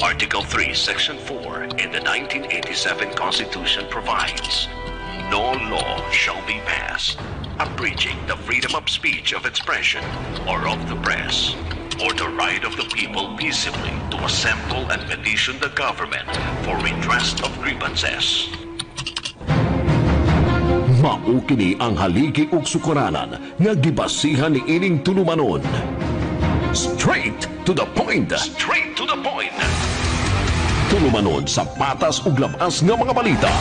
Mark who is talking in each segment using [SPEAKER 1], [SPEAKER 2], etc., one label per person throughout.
[SPEAKER 1] Article 3, Section 4 in the 1987 Constitution provides, "No law shall be passed abridging the freedom of speech, of expression, or of the press, or the right of the people peaceably to assemble and petition the government for redress of grievances."
[SPEAKER 2] Mao kini ang haligi ug sukaranan nga gibasihan ni ining tulumanon. Straight to the point.
[SPEAKER 1] Straight to the point.
[SPEAKER 2] Tulumanon sa patas ug labas nga mga balita.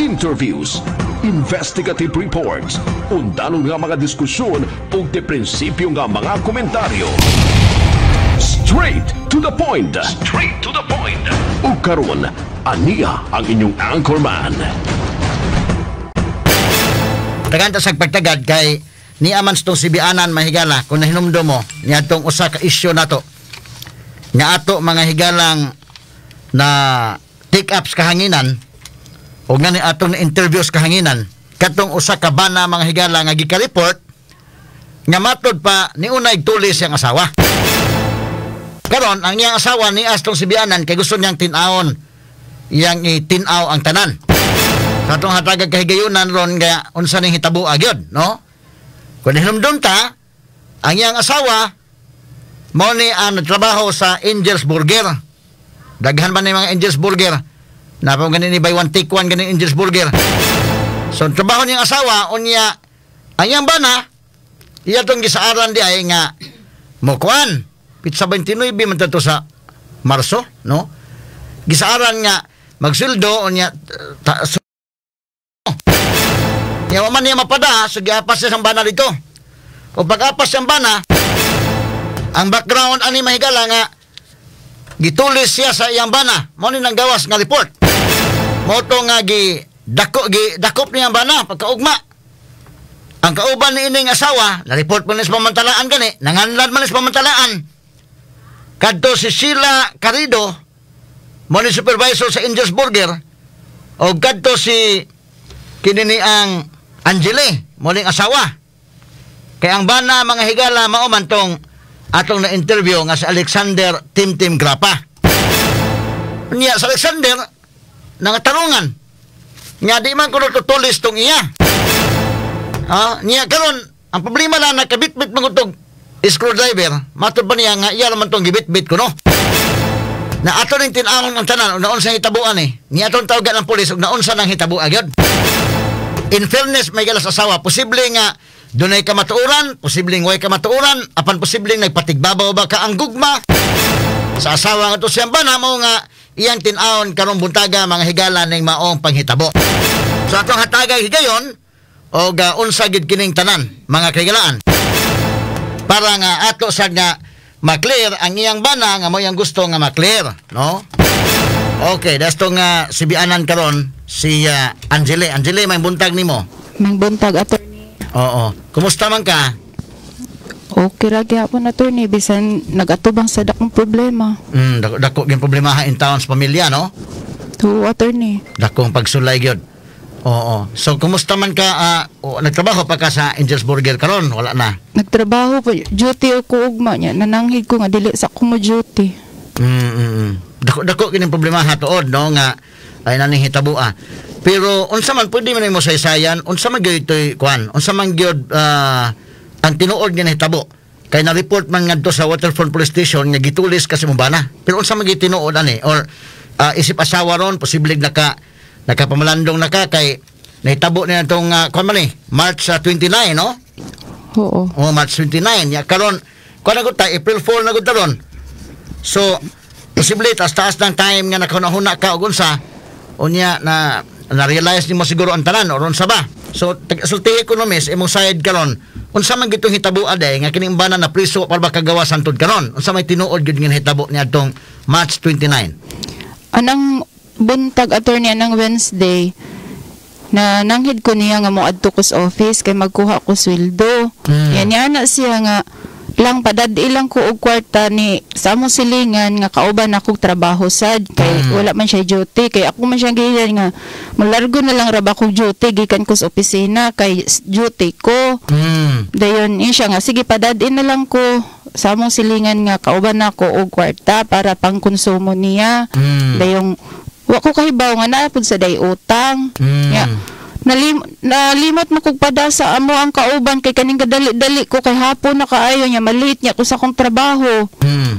[SPEAKER 2] Interviews, investigative reports, undanong nga mga diskusyon ug de prinsipyo nga mga komentaryo. Straight to the point.
[SPEAKER 1] Straight to the point.
[SPEAKER 2] Ug karon, aniya ang inyong anchorman.
[SPEAKER 3] Tagan ta sa pagtagad kay ni aman tong sibianan, mahigala, kung nahinumdum mo niadtong usa ka isyu nato nga ato, mga higalang, na take ups kahanginan o nga ni atong interviews kahanginan, katong usa ka bana, mga higala, nga gika-report nga matod pa ni unay tulis siyang asawa. Karon ang iyang asawa ni astong sibianan kay gusto niyang tin-awon, iyang itin-aw ang tanan sa atong hatagag kahigayunan ron nga unsa ning hitabo gyud, no? Kung hinumdum ta, ang iyang asawa mao ni ang nagtrabaho sa Angel's Burger. Daghan man ni mga Angel's Burger na pa ganin ni buy one take one ganin Angel's Burger. So ang trabaho niyang asawa, unya ang iyang bana iya tong gisaaran di ay nga mo kuan pizza 29 man to sa Marso, no? Gisaaran nga magsuldo, unya ta, so, nya man niya mapada, so giapas siya sang bana dito. O pag-apas siyang bana, ang background ani, mahigala, nga gitulis siya sa iyang bana. Mao ni nang gawas nga report. Mao to nga gi dako, gi dakop niya ang bana pagkaugma. Ang kauban ni ining asawa, na report man ni sa pamantalaan gani, nanganlan man ni sa pamantalaan. Kadto si Sheila Carido, mo ni supervisor sa Angel's Burger, o kadto si kini ni ang Angele, mo ning asawa. Kay ang bana, mga higala, mao man tong atong na-interview nga si Alexander Timtim Grapa. Niya sa Alexander, nangatarungan nga di man kuno tutulis tong iya. Ha? Niya karon ang problema lang, nakabitbit man tong screwdriver, matod pa niya nga iya naman tong gibitbit kuno. Na ato ning tin-awon ang tanan ug naunsa hitabuan eh. Niya atong tawagan ang pulis ug naunsa nang hitabuan gyud. In fairness, may galas asawa, posible nga dunay kamatuoran, posibleng way kamatuoran, apan posibleng nagpatigbabaw ba ka ang gugma sa asawa nga to siyang bana mo nga iyang tin-awon karong buntaga, mga higala, ning maong panghitabo. So atong hatagay higayon og unsa gid kining tanan, mga kahigalaan, para nga ato sad nga maklear ang iyang bana nga mo iyang gusto nga maklear, no? Okay, dasto nga sibianan karon si Angele. Angele, may buntag nimo.
[SPEAKER 4] Mang buntag, attorney.
[SPEAKER 3] Oo. Kumusta man ka?
[SPEAKER 4] Okay ra gyapon, attorney, bisan nagatubang sa dakong problema.
[SPEAKER 3] Dako, dako gyud problema in town sa pamilya, no?
[SPEAKER 4] To, attorney.
[SPEAKER 3] Dakong pagsulay gyud. Oo. So kumusta man ka, o, nagtrabaho pa ka sa Angel's Burger karon? Wala na?
[SPEAKER 4] Nagtrabaho po, duty ko ugma niya. Nananghid ko nga dili sa ko mo duty.
[SPEAKER 3] Dako dako kining problema ha tuod, no, nga ay naning hitabo ah. Pero unsa man, pwede man nimo saysayan unsa man gyud itoy kuan? Unsa man gyud ang tinuod nga nahitabo? Kay na report man ngadto sa Waterfront Police Station nga gitulis kasi mo bana. Pero unsa man gyud tinuod ani or isip asawa ron, posible nakapamalandong na ka kay nahitabo niya itong kuan man eh, March 29, no?
[SPEAKER 4] Oo.
[SPEAKER 3] Oh, March 29. Ya karon kuan na gud ta, April 4 na gud ta ron. So posible taas-taas ng time nga nakahuna ka og unsa, unya na na-realize nimo siguro ang tanan or unsa ba. So sultihi ko no, miss, imong side karon, unsa man gitong hitabo aday nga kining bana na priso para ba kagawa santod karon? Unsa may tinuod gyud nga hitabo niadtong March 29?
[SPEAKER 4] Anang buntag, attorney, anang Wednesday, na nanghid ko niya nga moadto ko sa office kay magkuha ko sweldo. Yan niya na siya nga lang padad ilang ko og kwarta ni sa among silingan nga kauban akong trabaho sad kay wala man siya duty, kay ako man siyang giyan nga malargo na lang ra ba kog duty gikan ko sa opisina kay duty ko. Dayon yun siya nga sige, padad-in na lang ko. sa among silingan nga kauban nako og kwarta para pangkonsumo niya. Dayong wa ko kahibaw nga naa pud sa day utang. Ya, nalimot mo kog pada sa amo ang kauban kay kaning gadali-dali ko kay hapon na kaayo niya, malate niya ko sa akong trabaho.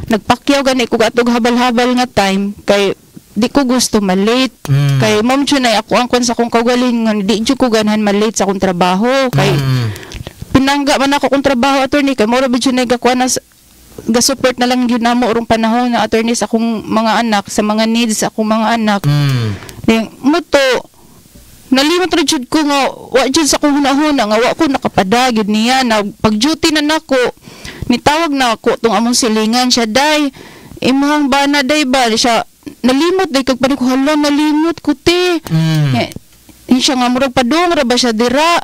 [SPEAKER 4] Nagpakyaw gani ko atog habal-habal nga time kay di ko gusto malate. Kay ma'am jud ay ako ang kwan sa akong kaugalingon, di jud ko ganahan malate sa akong trabaho kay pinangga man ako kong trabaho, attorney, kay mura ba jud ay gakuan na ga-support na lang gyud namo orong panahon na, attorney, sa akong mga anak, sa mga needs sa akong mga anak. Di, mo to nalimot ra jud ko nga wa jud sa akong hunahuna nga wa ko nakapada gyud niya. Na pag duty na nako, nitawag na ako tong among silingan siya, "Day, imong bana day ba?" Siya, "Nalimot day kag ko." "Hala, nalimot ko te." Ni siya nga murag padung ra ba siya dira.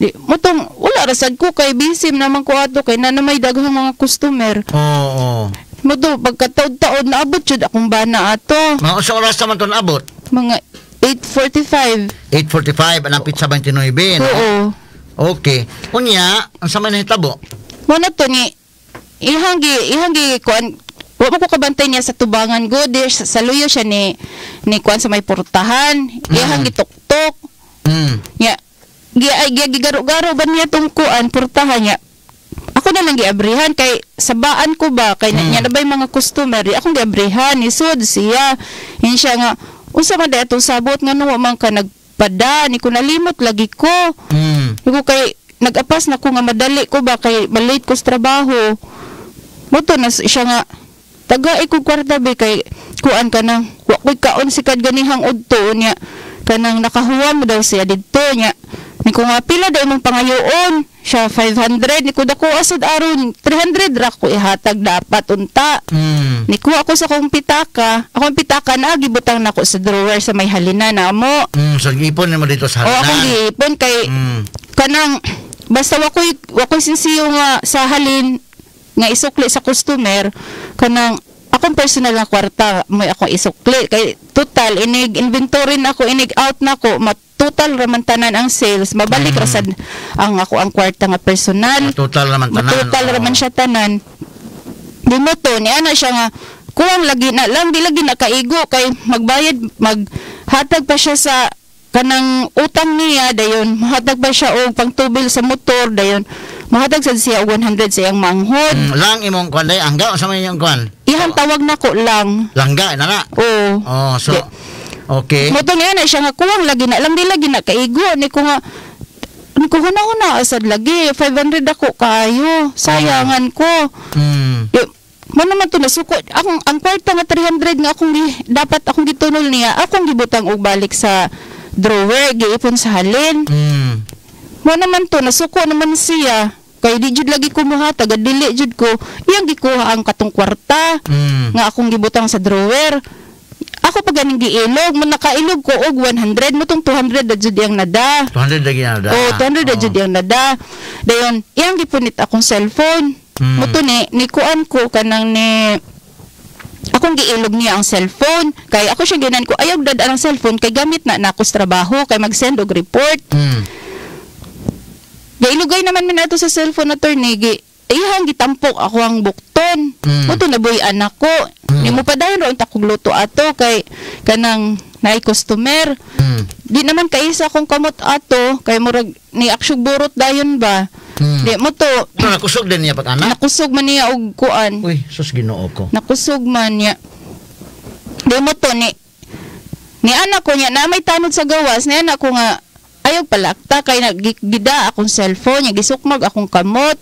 [SPEAKER 4] Di, mo tong wala ra sad ko kay busy naman ko ato kay na may daghang mga customer.
[SPEAKER 3] Oo.
[SPEAKER 4] Mo to pagkataod-taod naabot jud akong bana ato.
[SPEAKER 3] Mga unsa oras naman to naabot?
[SPEAKER 4] Mga 8:45.
[SPEAKER 3] 8:45 anang pitsa 29, no?
[SPEAKER 4] Oo.
[SPEAKER 3] Okay. Unya, unsa may nahitabo?
[SPEAKER 4] Mo na to ni ihang gi kuan, wa mo ko kabantay niya sa tubangan go di sa luyo siya ni kuan sa may portahan, ihang gituktok. Nya gi ay gi gigaro-garo ba niya tong kuan portahan niya. Ako na lang giabrihan kay sabaan ko ba kay mm. niya na ba'y mga customer, di akong giabrihan. Nisod siya. Yun siya nga, "Unsa man day atong sabot nga wa man ka nagpada?" Ni ko, "Nalimot lagi ko." Ni ko kay nag-apas na ko nga madali ko ba kay malate ko sa trabaho. Mo to na siya nga, "Taga ko kwarta be kay kuan ka nang wa ko'y kaon sikad ganihang udto." Niya kanang nakahuwam mo daw siya didto niya. Ni ko nga, "Pila daw imong pangayoon?" Siya, "500." Ni ko, "Dako asad aron 300 ra ko ihatag dapat unta." Nikuha ko sa akong pitaka. Akong pitaka na gibutang nako sa drawer sa may halina na mo.
[SPEAKER 3] So gipon nimo dito sa
[SPEAKER 4] O akong
[SPEAKER 3] halinan.
[SPEAKER 4] giipon kay kanang basta wakoy sinsiyo nga sa halin nga isukli sa customer, kanang akong personal nga kwarta may akong isukli kay total inig inventory na ako, inig out na ako, total raman tanan ang sales, mabalik ra sad ang ako ang kwarta nga personal.
[SPEAKER 3] Total naman tanan.
[SPEAKER 4] Matotal raman siya tanan. Di mo to ni ana siya nga kuwang lagi na lang, di lagi na kaigo kay magbayad, maghatag pa siya sa kanang utang niya, dayon mahatag pa siya og pangtubil sa motor, dayon mahatag sad siya og 100 sa iyang manghod.
[SPEAKER 3] Lang imong kwan day angga, unsa may imong kwan?
[SPEAKER 4] Ihang tawag nako lang.
[SPEAKER 3] Langga na na.
[SPEAKER 4] Oo.
[SPEAKER 3] Oh, so okay.
[SPEAKER 4] Mo to niya na siya nga kuwang lagi na lang, di lagi na kaigo. Ni ko nga ni ko huna-huna asad lagi 500 ako kaayo, sayangan ko. Di, mo naman to nasuko akong ang kwarta nga 300 nga akong dapat akong gitunol niya, akong gibutang og balik sa drawer, giipon sa halin. Mo naman to nasuko naman siya kay di jud lagi ko muhatag, dili jud ko iyang gikuha ang katong kwarta nga akong gibutang sa drawer. Ako pa ganing giilog mo, nakailog ko og 100 mo tong 200 na jud iyang nada.
[SPEAKER 3] 200 lagi na da.
[SPEAKER 4] Oh, 200 na jud iyang nada. Dayon iyang gipunit akong cellphone. Mo to ni kuan ko kanang ni akong giilog niya ang cellphone kay ako siya ginan ko ayaw dad ang cellphone kay gamit na nako sa trabaho kay mag-send og report. Gailugay naman mi nato sa cellphone, attorney, gi iyang gitampok ako ang bukton. Mo to nabuy anak ko. Nimo padayon ra unta kog luto ato kay kanang naay customer. Di naman kaisa akong kamot ato kay murag ni aksyog burot dayon ba. Di mo to
[SPEAKER 3] Pero nakusog din niya pag anak.
[SPEAKER 4] Nakusog man niya og kuan.
[SPEAKER 3] Uy, sus Ginoo ko.
[SPEAKER 4] Nakusog man niya. Di mo to ni anak ko niya na may tanod sa gawas ni anak ko nga ayaw palakta kay nagigida akong cellphone niya, gisukmag akong kamot.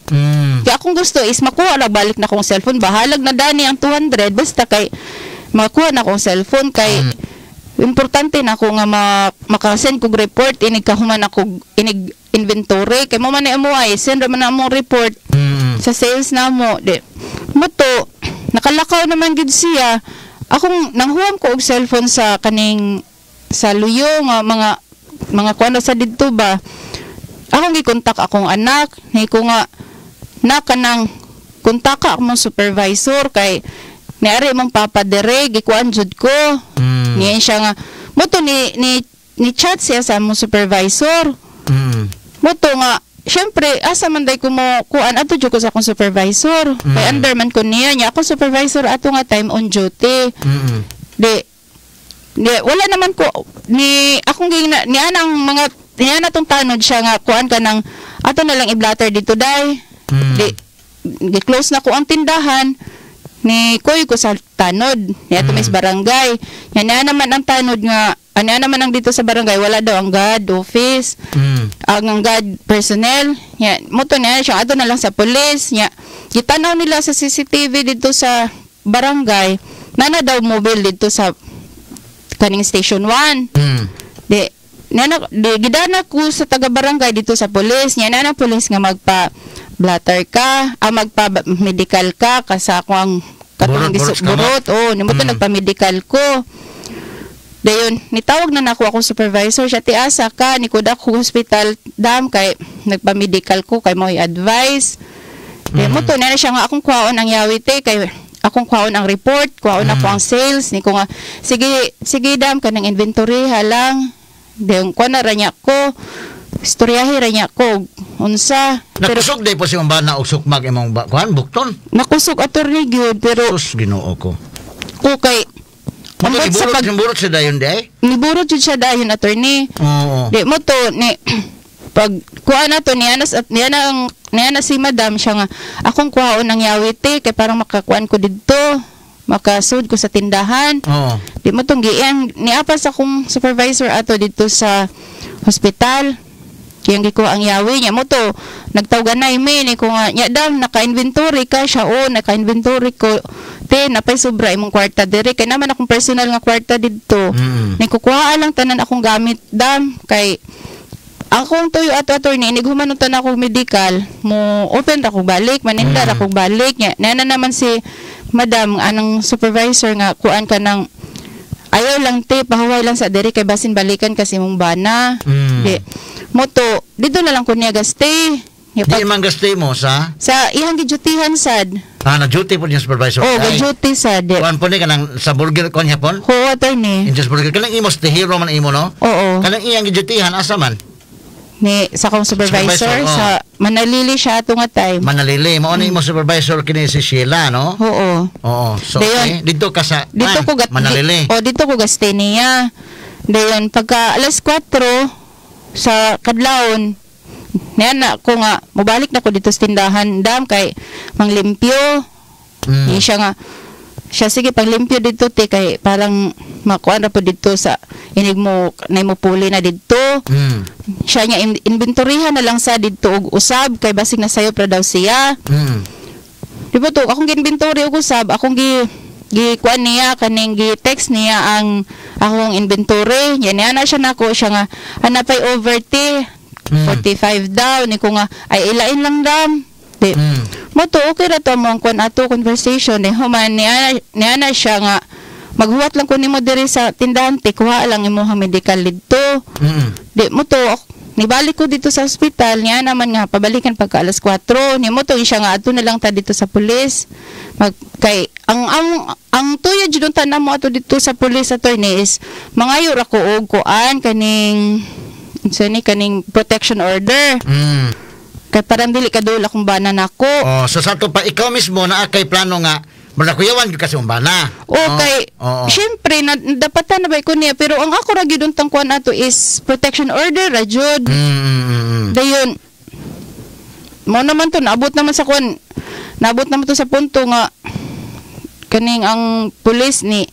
[SPEAKER 4] Kaya akong gusto is makuha na balik na akong cellphone. Bahalag na dani ang 200 basta kay makuha na akong cellphone kay importante na ako nga makasend kog report inig kahuman ako inig inventory kay mo man ni amo ay send ra man na among report sa sales na mo. Di mo to nakalakaw naman gid siya. Akong nanghuam ko og cellphone sa kaning sa luyo nga mga kuan sa didto ba. Akong gikontak akong anak ni ko nga na kanang kontaka akong supervisor kay niari mong papa dere, gikuan jud ko. Niya siya nga mo to ni chat siya sa among supervisor. Mo to nga syempre asa man day ko mo kuan, adto jud ko sa akong supervisor. Kay under man ko niya niya akong supervisor ato nga time on duty. Di wala naman ko ni akong gina ni anang mga ni ana tong tanod siya nga kuan ka ng ato na lang i-blatter dito day. Di gi-close na ko ang tindahan, ni kuy ko sa tanod ni ato may sa barangay. Yan niya naman ang tanod nga ano naman ang dito sa barangay, wala daw ang guard office, ang guard personnel. Nya mo to niya siya ato na lang sa police. Nya gitanaw nila sa CCTV dito sa barangay, nana daw mobile dito sa kaning Station 1. Di nana di gidana ko sa taga barangay dito sa police. Nya nana police nga magpa blatter ka, magpa medical ka kasa ako ang katong
[SPEAKER 3] Burot, burot sa kamot.
[SPEAKER 4] Burot, oh, nimo to nagpa-medical ko. Dayon, nitawag na nako akong supervisor siya, "Ti asa ka?" Ni kuda ko hospital dam kay nagpa-medical ko kay mo advice. Di mo to na siya nga akong kuhaon ang yawi te kay akong kuhaon ang report, kuhaon ako ang sales. Ni ko nga sige sige dam, kanang inventory halang. Dayon kuha na ra niya ko. Istoryahe ra niya ko unsa. Pero
[SPEAKER 3] Nakusog day po si bana og sukmag imong ba kuan bukton.
[SPEAKER 4] Nakusog, attorney, gyud pero
[SPEAKER 3] Sus, Ginoo ko.
[SPEAKER 4] Ko kay
[SPEAKER 3] Mo
[SPEAKER 4] ambot sa
[SPEAKER 3] burot
[SPEAKER 4] pag
[SPEAKER 3] burot siya dayon day.
[SPEAKER 4] Niburot jud siya dayon, attorney. Di mo to ni pag kuha na to niya na at niya na ang niya na si madam siya nga akong kuhaon ang yawi te kay parang makakuan ko didto, makasud ko sa tindahan. Di mo tong giyan niapas akong supervisor ato dito sa hospital. Kaya gikuha ang yawi niya mo to nagtawganay mi ni ko nga nya dam, naka-inventory ka? Siya, "O, naka-inventory ko te, napay sobra imong kwarta diri kay naman akong personal nga kwarta didto." Ni kukuha lang tanan akong gamit dam kay akong tuyo ato, attorney, inig human unta na akong medical, mo open ra kog balik, maninda ra kog balik. Nya nana naman si madam anong supervisor nga kuan ka ng ayaw lang te, pahuway lang sa diri kay basin balikan kasi mong bana. Di mo to dito na lang ko niya ga-stay. Nya
[SPEAKER 3] Di man ga-stay mo sa
[SPEAKER 4] sa iyang gidutyhan sad.
[SPEAKER 3] Ah, na duty po niya supervisor.
[SPEAKER 4] Oh,
[SPEAKER 3] Ay,
[SPEAKER 4] ga-duty sad.
[SPEAKER 3] kuan po ni kanang sa burger kuan hapon.
[SPEAKER 4] Ho, attorney.
[SPEAKER 3] Injus burger kanang imo the hero man imo, no?
[SPEAKER 4] Oo.
[SPEAKER 3] Kanang iyang gidutyhan asa man?
[SPEAKER 4] Ni sa akong supervisor,
[SPEAKER 3] Supervisor, oh.
[SPEAKER 4] sa Manalili siya ato nga time.
[SPEAKER 3] Manalili mao ni imo supervisor kini si Sheila, no?
[SPEAKER 4] Oo.
[SPEAKER 3] Oo. So
[SPEAKER 4] Dayon.
[SPEAKER 3] okay. Dito ka sa
[SPEAKER 4] Dito
[SPEAKER 3] kuan,
[SPEAKER 4] ko gat
[SPEAKER 3] Manalili.
[SPEAKER 4] Oh, dito ko ga-stay niya. Dayon pagka alas 4 sa kadlawon niya na ko nga mobalik na ko dito sa tindahan dam kay manglimpyo. Ni siya nga siya sige paglimpyo dito te kay parang makuan ra po dito sa inig mo na mo puli na didto. Siya niya inventoryhan na lang sa didto og usab kay basig na sayo pra daw siya. Di ba to akong gi-inventory og usab, akong gi gi kuan niya kaning gi text niya ang akong inventory. Yan niya na siya nako siya nga ana pay over te, 45 daw. Ni ko nga ay ilain lang dam. Di mo to okay ra to among kuan ato conversation eh. Human niya niya na siya nga maghuwat lang ko nimo diri sa tindahan te, kuha lang imong medical didto. Di mo to nibalik ko dito sa ospital. Niya naman nga pabalikan pagka alas 4. Ni mo to siya nga adto na lang ta dito sa pulis mag kay ang tuyo jud tanan mo ato dito sa pulis, attorney, is mangayo ra ko og kuan kaning unsa ni kaning protection order kay parang dili kadul akong bana nako.
[SPEAKER 3] Oh, so sa ato pa ikaw mismo naa kay plano nga manakuyawan gyud kasi mong bana.
[SPEAKER 4] Okay. Syempre na, dapatan na ba ko niya, pero ang ako ra gyud untang kuan ato is protection order ra jud. Dayon mo naman to naabot naman sa kuan, naabot naman to sa punto nga kaning ang pulis ni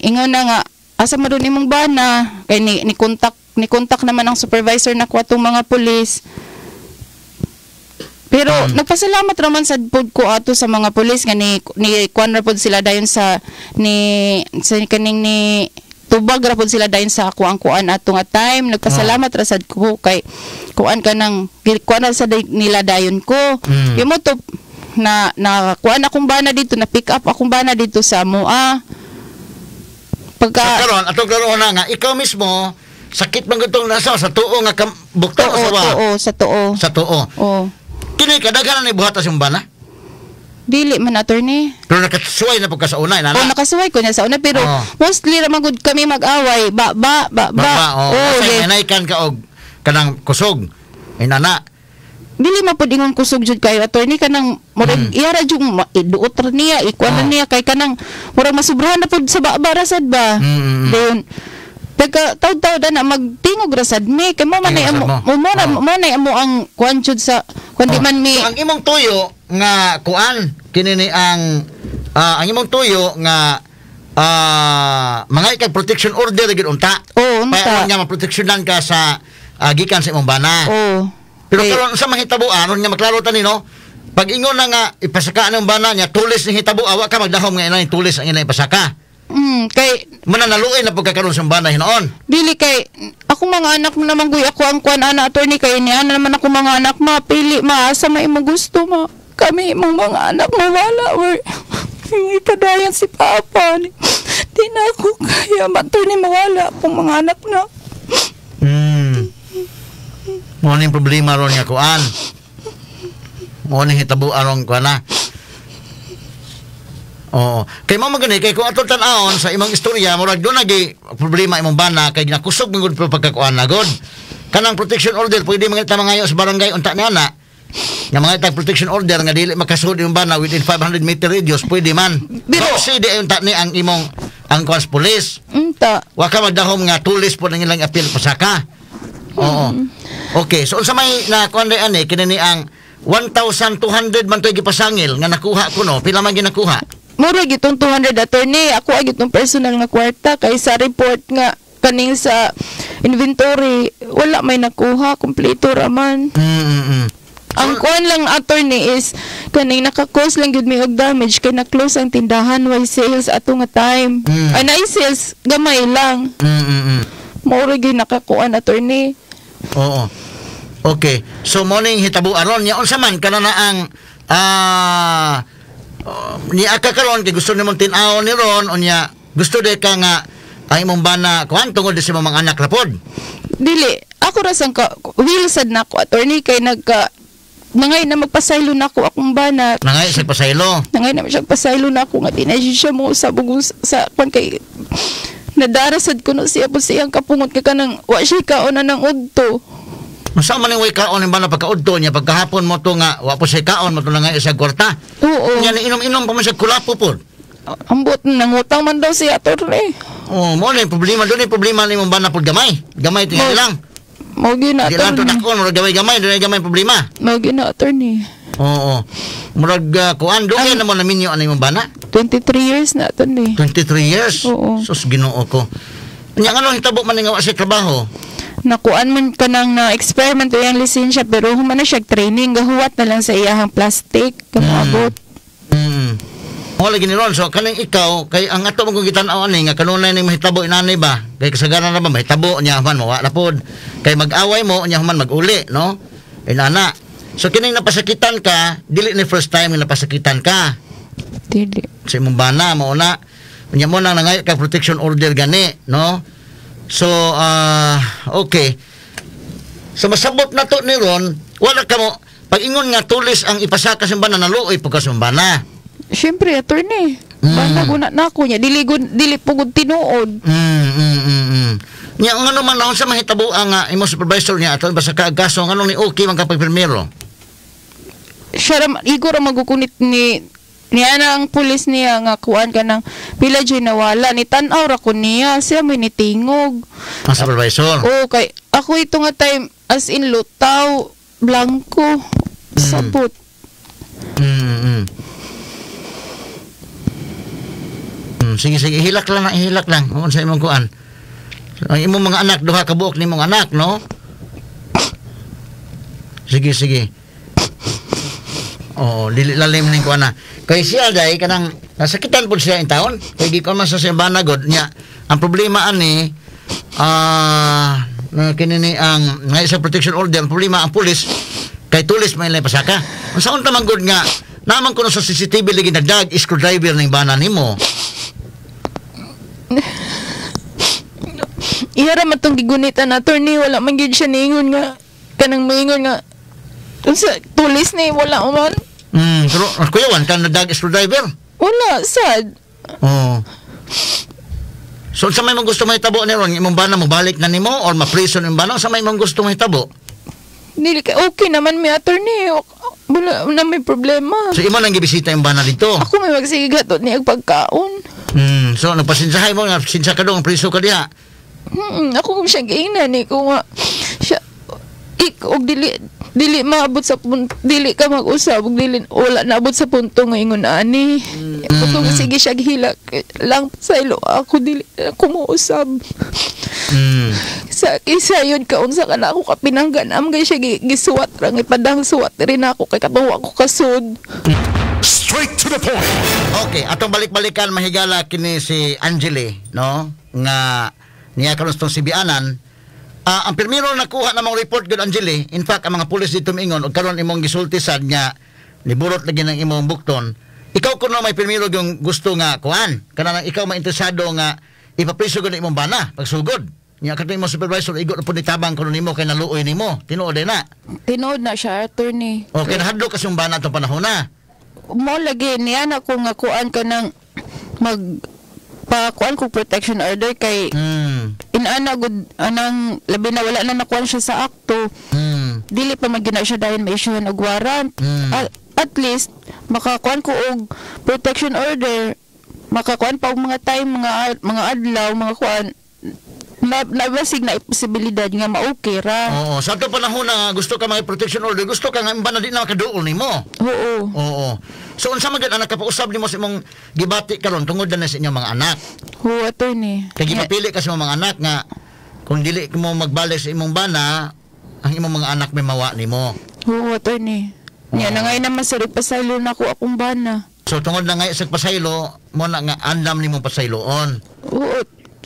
[SPEAKER 4] ingon na nga asa man dun imong bana kay ni contact naman ang supervisor na atong mga pulis. Pero nagpasalamat raman sad pod ko ato sa mga pulis nga ni kuan ra pod sila dayon sa ni sa kaning ni tubag ra pod sila dayon sa ako ang kuan ato nga time. Nagpasalamat ra sad ko kay kuan ka nang kuan ra sad nila dayon ko. Yung mo to na na kuan akong bana dito, na pick up akong bana dito sa mua pagka
[SPEAKER 3] So karon atong karon na nga ikaw mismo sakit man gutong nasa sa tuo nga bukto
[SPEAKER 4] tuo
[SPEAKER 3] sa wa?
[SPEAKER 4] Tuo, sa tuo.
[SPEAKER 3] Sa tuo.
[SPEAKER 4] Oh.
[SPEAKER 3] Kini kadaghan na ni buhat sa imong bana?
[SPEAKER 4] Dili man, attorney.
[SPEAKER 3] Pero nakasuway na po ka sa una, inana.
[SPEAKER 4] Oh, nakasuway ko niya sa una pero mostly ra man gud kami mag-away. Ba ba ba ba.
[SPEAKER 3] Ba, oh.
[SPEAKER 4] Oh,
[SPEAKER 3] Kasi
[SPEAKER 4] di.
[SPEAKER 3] nanaykan ka og kanang kusog. Inana.
[SPEAKER 4] Dili man pud ingon kusog jud kayo, attorney, kanang murag iyara jud iduot ra niya, ikuan na niya kay kanang murag masubrahan na pud sa baba ra sad ba. Then pagka taud-taud na magtingog ra sad mi kay mo man ay
[SPEAKER 3] Tingog
[SPEAKER 4] amo
[SPEAKER 3] sad mo.
[SPEAKER 4] mo na mo na amo ang kuan jud sa kuan di
[SPEAKER 3] Oh.
[SPEAKER 4] man mi
[SPEAKER 3] So, ang imong tuyo nga kuan kini ni ang imong tuyo nga mga ikag protection order gid unta.
[SPEAKER 4] Oo, unta.
[SPEAKER 3] Kaya nga maproteksyonan ka sa gikan sa imong bana.
[SPEAKER 4] Oo.
[SPEAKER 3] Pero
[SPEAKER 4] Kay-
[SPEAKER 3] karon sa mahitabo aron nga maklaro tani, no. Pag ingon na nga ipasaka ang bana niya, tulis ni hitabo, awa ka magdahom nga inay tulis ang inay ipasaka.
[SPEAKER 4] Kay
[SPEAKER 3] Muna naluoy na pagkakaroon sa bana hinoon.
[SPEAKER 4] Dili kay ako mga anak mo naman guy ako ang kuan ana, attorney, kay ni ana naman ako mga anak ma pili ma asa may imong gusto ma kami imong mga anak mo wala or yung ipadayon si papa ni di na ako kaya ma, attorney, mawala akong mga anak na.
[SPEAKER 3] Mo ning problema ron nga kuan. Mo ning hitabo aron kuan na. Oo. Kay mo magani kay kung atong tan-awon sa imong istorya, murag doon nagi problema imong bana kay ginakusog man gud pagkakuan na gud. Kanang protection order pwede man ta mangayo sa barangay unta ni ana. Nga mga itag protection order nga dili makasud imong bana within 500 meter radius, pwede man.
[SPEAKER 4] Pero-
[SPEAKER 3] Pero si di unta ni ang imong ang kuan sa police.
[SPEAKER 4] Unta.
[SPEAKER 3] Wa ka magdahom nga tulis po ng ilang appeal pasaka. Oo. Okay, so unsa may na kuan day ani kini ni ang 1,200 man to'y gipasangil nga nakuha ko, no? Pila man ginakuha?
[SPEAKER 4] Mura gitong 200, attorney, ako ay gitong personal nga kwarta kay sa report nga kaning sa inventory wala may nakuha, kompleto raman. Ang kuan lang, attorney, is kaning naka-cause lang gyud mi og damage kay na-close ang tindahan, way sales ato nga time. Ay, na sales gamay lang. Mao ra gyud nakakuan, attorney.
[SPEAKER 3] Oo. Okay. So morning hitabo aron nya unsa man kana na ang oh, ni aka karon kay gusto nimong tin-aw ni ron unya gusto de ka nga ang imong bana kuan tungod sa imong mga anak ra pod.
[SPEAKER 4] Dili ako ra sang ka will sad nako, attorney, kay nagka nangay na magpasaylo nako akong bana.
[SPEAKER 3] Nangay sa pasaylo.
[SPEAKER 4] Nangay na siya pasaylo nako nga di na siya mo sa bugong sa kuan kay nadara sad kuno siya po siyang kapungot kay kanang wa siya kaon na ng udto.
[SPEAKER 3] Unsa man ning way kaon ning bana pagkaudto niya pagkahapon mo to nga wa po siya kaon mo to nangay sa kwarta?
[SPEAKER 4] Oo.
[SPEAKER 3] Nya ni inom-inom pa man siya kulapo pod.
[SPEAKER 4] Ambot, nangutang man daw siya, attorney.
[SPEAKER 3] Oh, mo na yung problema doon, yung problema ni mong bana pod gamay. Gamay tingali lang.
[SPEAKER 4] Mao gyud na,
[SPEAKER 3] Di lang to
[SPEAKER 4] attorney.
[SPEAKER 3] dakon, murag gamay-gamay, doon gamay problema.
[SPEAKER 4] Mao gyud na, attorney.
[SPEAKER 3] Oo. Murag kuan dugay na mo naminyo ani imong bana?
[SPEAKER 4] 23 years na, attorney.
[SPEAKER 3] 23 years.
[SPEAKER 4] Oo.
[SPEAKER 3] Sus, Ginoo ko. Nya ngano hitabo man nga wa siya trabaho?
[SPEAKER 4] Nakuan man kanang na experiment iyang lisensya pero human na siya training gahuwat na lang sa iyahang plastic kamoabot.
[SPEAKER 3] Mo lagi ni ron. So kaning ikaw kay ang ato mong gitan-aw ani nga kanunay ning mahitabo inani ba? Kay kasagaran na ba mahitabo nya man mawa na pod. Kay mag-away mo nya human mag-uli, no? Inana. So kining napasakitan ka, dili ni first time nga napasakitan ka
[SPEAKER 4] Dili.
[SPEAKER 3] Sa imong bana mo na unya mo nang nangayo ka protection order gani, no? So okay. So masabot na to ni ron, wala ka mo pag ingon nga tulis ang ipasaka sa bana, naluoy pagka sa bana.
[SPEAKER 4] Syempre, attorney. Bana guna na ako niya dili gud dili pugod tinuod.
[SPEAKER 3] Nya ang ano man naon sa mahitabo ang imong supervisor niya ato basta ka kaso nganong ni okay man kapag pirmero?
[SPEAKER 4] Siya ra igo ra magukunit ni niya na ang pulis niya nga kuan ka ng pila dyan nawala ni tan-aw ra ko niya siya may nitingog.
[SPEAKER 3] Ang supervisor.
[SPEAKER 4] Oo, kay ako ito nga time as in lutaw, blanco, sabot.
[SPEAKER 3] Sige, sige, hilak lang, hilak lang. Kung sa imong kuan. Ang imong mga anak, duha ka buok nimong anak, no? Sige, sige. Oo, dili lalim ning kuan na. Kay siya day kanang nasakitan pud siya in taon. Kay gi man sa siyang banagod niya. Ang problema ani na kini ni ang nga sa protection order, ang problema ang pulis kay tulis may ilay pasaka. Unsaon ta man gud nga naman kuno sa CCTV lagi nagdag screwdriver ning bana nimo?
[SPEAKER 4] Iya ra man tong gigunitan, attorney, wala man gyud siya niingon nga kanang moingon nga unsa tulis ni wala man.
[SPEAKER 3] Pero kuyawan kan nagdag screwdriver.
[SPEAKER 4] Wala sad.
[SPEAKER 3] Oo. So, sa may mong gusto mahitabo ni ron, imong bana mo balik na nimo or ma-prison imong bana, sa may mong gusto mahitabo?
[SPEAKER 4] Dili ka okay naman mi, attorney. Wala na may problema.
[SPEAKER 3] So imo nang gibisita yung bana dito.
[SPEAKER 4] Ako may magsigigatod niya og pagkaon.
[SPEAKER 3] So nagpasinsahay mo nga sinsa ka dong priso ka diha.
[SPEAKER 4] Ako kung siya giingnan ni ko nga siya ik og dili dili maabot sa punto, dili ka mag-usab og dili wala naabot sa punto nga ingon ani. Ako sige siya gihilak lang sa ilo ako, dili ako mousab. Sa kisa yun ka unsa ka na ako kapinanggan am gay siya gisuwat ra nga ipadang suwat rin ako kay katuwa ko kasud.
[SPEAKER 2] Straight to the point.
[SPEAKER 3] Okay, atong balik-balikan, mahigala, kini si Angeli, no? Nga niya karon sa Sibianan. Ah, ang primero nakuha namong report gud, Angeli, in fact ang mga pulis dito miingon og karon imong gisulti sad nga niburot lagi ng imong bukton. Ikaw kuno may primero yung gusto nga kuan. Kanang ikaw mainteresado nga ipapriso gud imong bana pagsugod. Nya kato imong supervisor igo na pud nitabang kuno nimo kay naluoy nimo. Tinuod na.
[SPEAKER 4] Tinuod na siya, attorney.
[SPEAKER 3] Okay, nahadlok kasi yung bana atong panahon na.
[SPEAKER 4] Mo lagi niya na ko nga kuan ka ng mag pa kuan ko protection order kay inana gud anang labi na wala na nakuan siya sa akto, dili pa man gyud na siya dahil may issue og warrant. At least makakuan ko og protection order, makakuan pa og mga time, mga adlaw, mga kuan na nabasig na posibilidad nga ma-okay ra.
[SPEAKER 3] Oo, sa ato panahon na gusto ka mga protection order, gusto ka nga imba na di na makaduol nimo.
[SPEAKER 4] Oo.
[SPEAKER 3] Oo. So unsa man gyud ang nakapausab nimo sa imong gibati karon tungod na sa inyong mga anak?
[SPEAKER 4] Oo, attorney.
[SPEAKER 3] Kay gipapili ka sa imong mga anak nga kung dili mo magbalik sa imong bana, ang imong mga anak may mawa nimo.
[SPEAKER 4] Oo, attorney. Nya na ngayon naman sa pasaylo na ako akong bana.
[SPEAKER 3] So tungod na nga sa pasaylo, mo na nga andam nimo pasayloon.
[SPEAKER 4] Oo.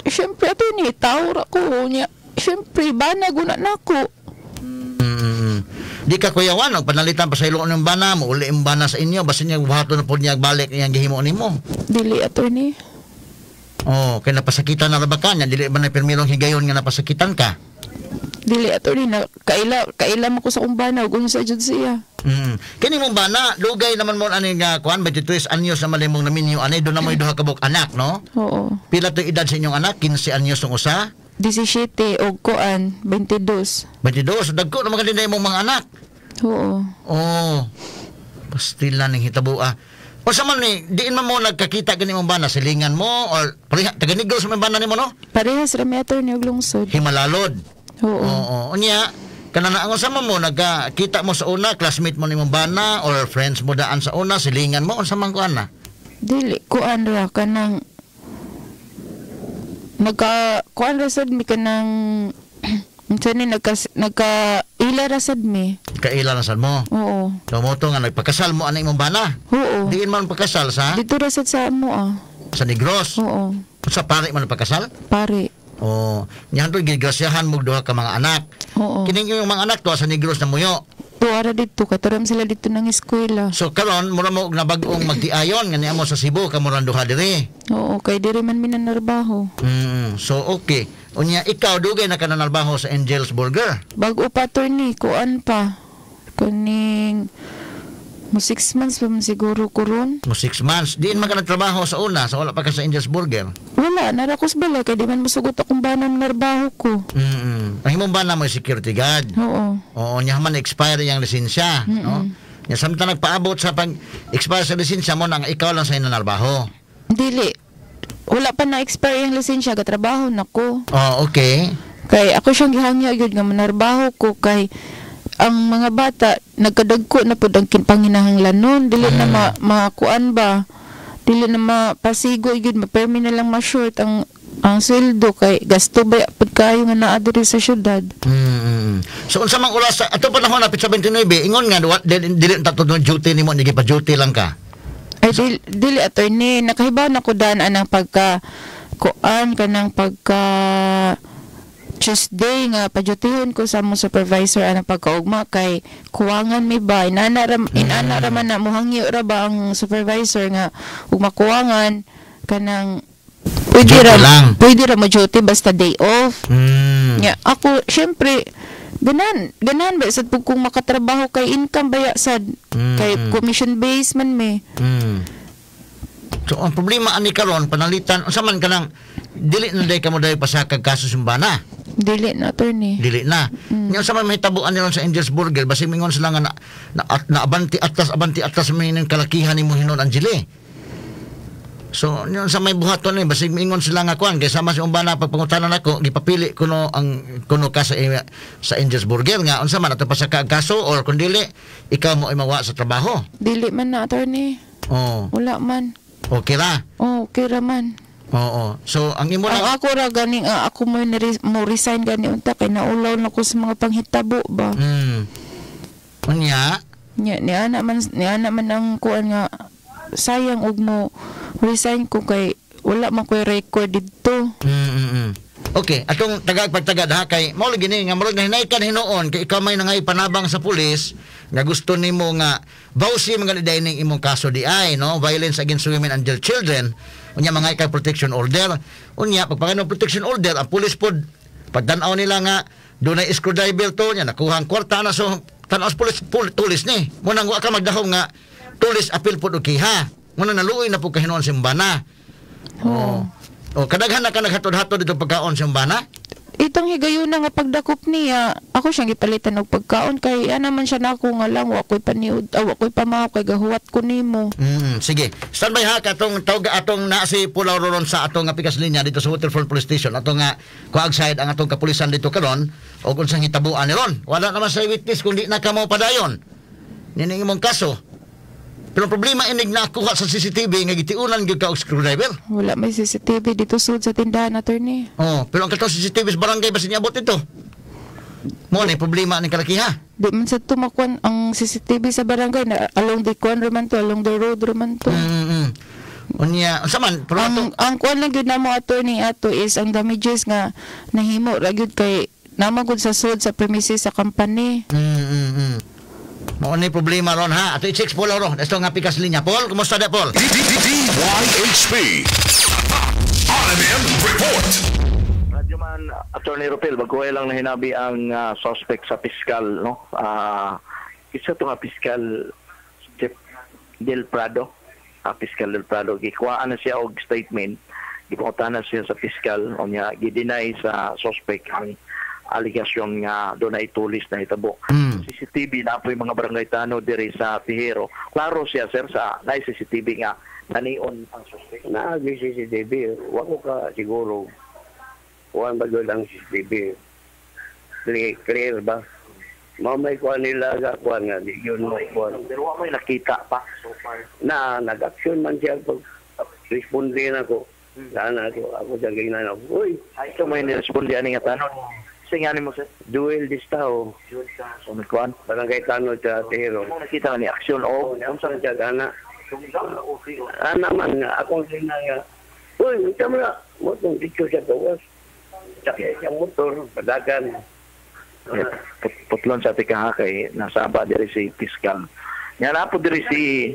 [SPEAKER 4] Siyempre, attorney, tao ra ko niya. Siyempre, bana guna na ako.
[SPEAKER 3] Di ka kuyawan og panalitan pasayloon ng bana, muuli ang bana sa inyo, basin niya buhaton na pod niya balik niyang gihimo nimo.
[SPEAKER 4] Dili, attorney.
[SPEAKER 3] Oh, kay napasakitan na ra ba ka niya, dili ba na pirmirong higayon nga napasakitan ka?
[SPEAKER 4] Dili, attorney, na kaila kaila mo ko sa akong bana ug unsa jud siya.
[SPEAKER 3] Kini mong bana, dugay naman mo ani nga kuan, 23 anyos naman imong naminyo ani, doon na mo'y duha ka buok anak, no?
[SPEAKER 4] Oo.
[SPEAKER 3] Pila to edad sa inyong anak? 15 anyos ang usa?
[SPEAKER 4] 17 og kuan 22.
[SPEAKER 3] 22, dagko naman kanina imong mga anak.
[SPEAKER 4] Oo.
[SPEAKER 3] Oh. Pastila ning hitabo ah. O sa man ni, diin man mo nagkakita gani imong bana, silingan mo or pareha taga Negros man bana nimo, no?
[SPEAKER 4] Parehas ra mi, attorney, og lungsod.
[SPEAKER 3] Himalalod.
[SPEAKER 4] Oo.
[SPEAKER 3] Oo. Unya, kanang ang unsa man mo nagkakita mo sa una, classmate mo nimong bana or friends mo daan sa una, silingan mo unsa man kuan na?
[SPEAKER 4] Dili, kuan ra kanang nagka kuan ra sad mi kanang unsa ni nagka nagka ila ra sad mi.
[SPEAKER 3] Kaila na sad mo.
[SPEAKER 4] Oo.
[SPEAKER 3] So mo to nga nagpakasal mo ani imong bana.
[SPEAKER 4] Oo.
[SPEAKER 3] Diin man pagkasal sa
[SPEAKER 4] Dito ra sad sa amo ah.
[SPEAKER 3] sa Negros.
[SPEAKER 4] Oo.
[SPEAKER 3] Sa pare man pagkasal?
[SPEAKER 4] Pare.
[SPEAKER 3] Oh, niyan to gigrasyahan mo duha ka mga anak.
[SPEAKER 4] Oo.
[SPEAKER 3] Kining yung mga anak to sa Negros na muyo.
[SPEAKER 4] Tuara dito kay turam sila dito ng eskwela.
[SPEAKER 3] So karon mura mo og nabag-ong magtiayon nga niya mo sa Cebu kamo rang duha diri.
[SPEAKER 4] Oo, kay diri man mi nanarbaho.
[SPEAKER 3] So okay. Unya ikaw dugay na ka nanarbaho sa Angel's Burger.
[SPEAKER 4] Bago pa, attorney, kuan pa. Kuning mo 6 months pa man siguro ko ron.
[SPEAKER 3] Mo 6 months. Diin man ka nagtrabaho sa una sa wala pa ka sa Angel's Burger?
[SPEAKER 4] Wala, narakos bala kay di man musugot akong banam narbaho ko.
[SPEAKER 3] Ang imong bana mo security guard.
[SPEAKER 4] Oo.
[SPEAKER 3] Oo, niya man expire yung lisensya, no? Nya samtang nagpaabot sa pag expire sa lisensya mo nang ikaw lang sa nanarbaho.
[SPEAKER 4] Dili. Wala pa na-expire yung lisensya, gatrabaho na ko.
[SPEAKER 3] Oh, okay.
[SPEAKER 4] Kay ako siyang gihangyo gyud nga manarbaho ko kay ang mga bata nagkadagko na pud ang panginahanglanon, dili na ma makuan ba, dili na mapasigo gyud, mapermi na lang ma-short ang sweldo kay gasto ba pud kayo nga naa diri sa syudad.
[SPEAKER 3] So unsa mang oras sa ato panahon na pitsa 29 ingon nga dili dili ta duty nimo, ni pa duty lang ka?
[SPEAKER 4] Ay dili, dili, attorney, nakahibaw na ko daan anang pagka kuan kanang pagka Tuesday nga padyutihon ko sa among supervisor anang pagkaugma kay kuwangan mi ba, inana ra man na muhangyo ra ba ang supervisor nga ug makuwangan kanang pwede
[SPEAKER 3] Duty
[SPEAKER 4] ra
[SPEAKER 3] lang.
[SPEAKER 4] Pwede ra mo duty basta day off. Nya ako syempre ganan ganan ba sad pud kung makatrabaho kay income baya sad kay commission based man mi.
[SPEAKER 3] So ang problema ani karon panalitan unsa man kanang dili na day kamo dahil pasakag kaso sumbana.
[SPEAKER 4] Dili na, attorney.
[SPEAKER 3] Dili na. Nya sa may mahitabuan nila sa Angel's Burger, basig mingon sila nga na abanti atlas, abanti atlas may ning kalakihan nimo hinon Angeli. So nya sa may buhaton ni basig mingon sila nga kuan kay sama si umbana pagpangutanan nako gipapili kuno ang kuno ka sa Angel's Burger nga unsa man ato pa sa kaso or kun dili ikaw mo ay mawa sa trabaho.
[SPEAKER 4] Dili man na, attorney.
[SPEAKER 3] Oh,
[SPEAKER 4] Wala man.
[SPEAKER 3] okay ra.
[SPEAKER 4] Oh, okay ra man.
[SPEAKER 3] Oo. So ang imo
[SPEAKER 4] Ang
[SPEAKER 3] lang
[SPEAKER 4] ako ra ganing ako mo resign gani unta kay naulaw na ko sa mga panghitabo ba.
[SPEAKER 3] Unya,
[SPEAKER 4] Nya niana man ang kuan nga sayang og mo resign ko kay wala man koy record didto.
[SPEAKER 3] Okay, atong tagag pagtagad ha kay mao lagi ni nga murag nahinaykan hinuon kay ikaw may nangay panabang sa pulis nga gusto nimo nga bawsi mga ni ning imong kaso di ay no, violence against women and their children. Unya mga kay protection order. Unya pagpangano protection order ang pulis pod pagtan-aw nila nga dunay screwdriver to nya nakuha ang kwarta na, so tan-aw sa pulis tulis ni. Mo nang wa ka magdahom nga tulis apil pod og kiha. Mo nang naluoy na pud kahinuon simbana. Oh. O kadaghan na ka naghatod-hatod dito pagkaon simbana.
[SPEAKER 4] Itong higayuna nga pagdakop niya, ako siyang gipalitan og pagkaon kay ana man siya nako nga lang wa koy paniud, wa koy pamaw kay gahuwat ko nimo.
[SPEAKER 3] Sige. Standby ha katong tawag atong na si Pulaw ron sa atong nga pikas linya dito sa Waterfront Police Station. Atong nga kuag side ang atong kapulisan dito karon og unsang hitabuan ni ron. Wala naman sa witness kundi na kamo padayon. Nining imong kaso. Pero ang problema inig nakuha sa CCTV nga gitiunan gyud ka og screwdriver.
[SPEAKER 4] Wala may CCTV dito sud sa tindahan, attorney.
[SPEAKER 3] Oh, pero ang katong CCTV sa barangay basin niabot ito. Mo ni problema ning kalakiha.
[SPEAKER 4] Di man sa tumakuan ang CCTV sa barangay na along the kuan raman to, along the road raman to.
[SPEAKER 3] Unya, unsa man pero
[SPEAKER 4] Ang kuan lang gyud namo, attorney, ato is ang damages nga nahimo ra gyud kay namagod sa sud sa premises sa company.
[SPEAKER 3] Mao ni problema ron ha. Ato i-check Paul ro. Ito nga pikas linya. Paul, kumusta da Paul?
[SPEAKER 2] DYHP. RMM Report.
[SPEAKER 5] Radyo man, Attorney Rupel, bago lang nahinabi ang suspect sa piskal, no? Isa to nga piskal, Jeff Del Prado. Piskal Del Prado. Gikuhaan na siya og statement. Gipuntahan na siya sa piskal. O niya, gideny sa suspect ang aligasyon nga doon na itulis na hitabo. CCTV na po yung mga barangay tanod diri sa Tihero. Klaro siya, sir, sa na CCTV nga nanion ang suspect.
[SPEAKER 6] Naagi CCTV, wa ko ka siguro. Kuan ba doon ang CCTV? Clear, clear ba? Mamay kuan nila sa kuan nga, di yun mo kuan.
[SPEAKER 5] Pero wa may nakita pa so far.
[SPEAKER 6] Na, nag-action man siya pag responde na ko. Sana ako siya ganyan ako. Uy,
[SPEAKER 5] Ay, ito may niresponde ani nga tanon. Sige nga nimo, sir.
[SPEAKER 6] Duel Distao,
[SPEAKER 5] So, may kuan.
[SPEAKER 6] Barangay Tanod sa Tihero.
[SPEAKER 5] Mo nakita ni aksyon o
[SPEAKER 6] Oh, unsa siya ana? Ana man nga akong tingnan nga. Uy, ito mo na. Mo tong dito siya gawas. Sakay siyang motor, padagan.
[SPEAKER 5] Eh, putlon sa tika kay nasaba diri si piskal. Nga na po diri si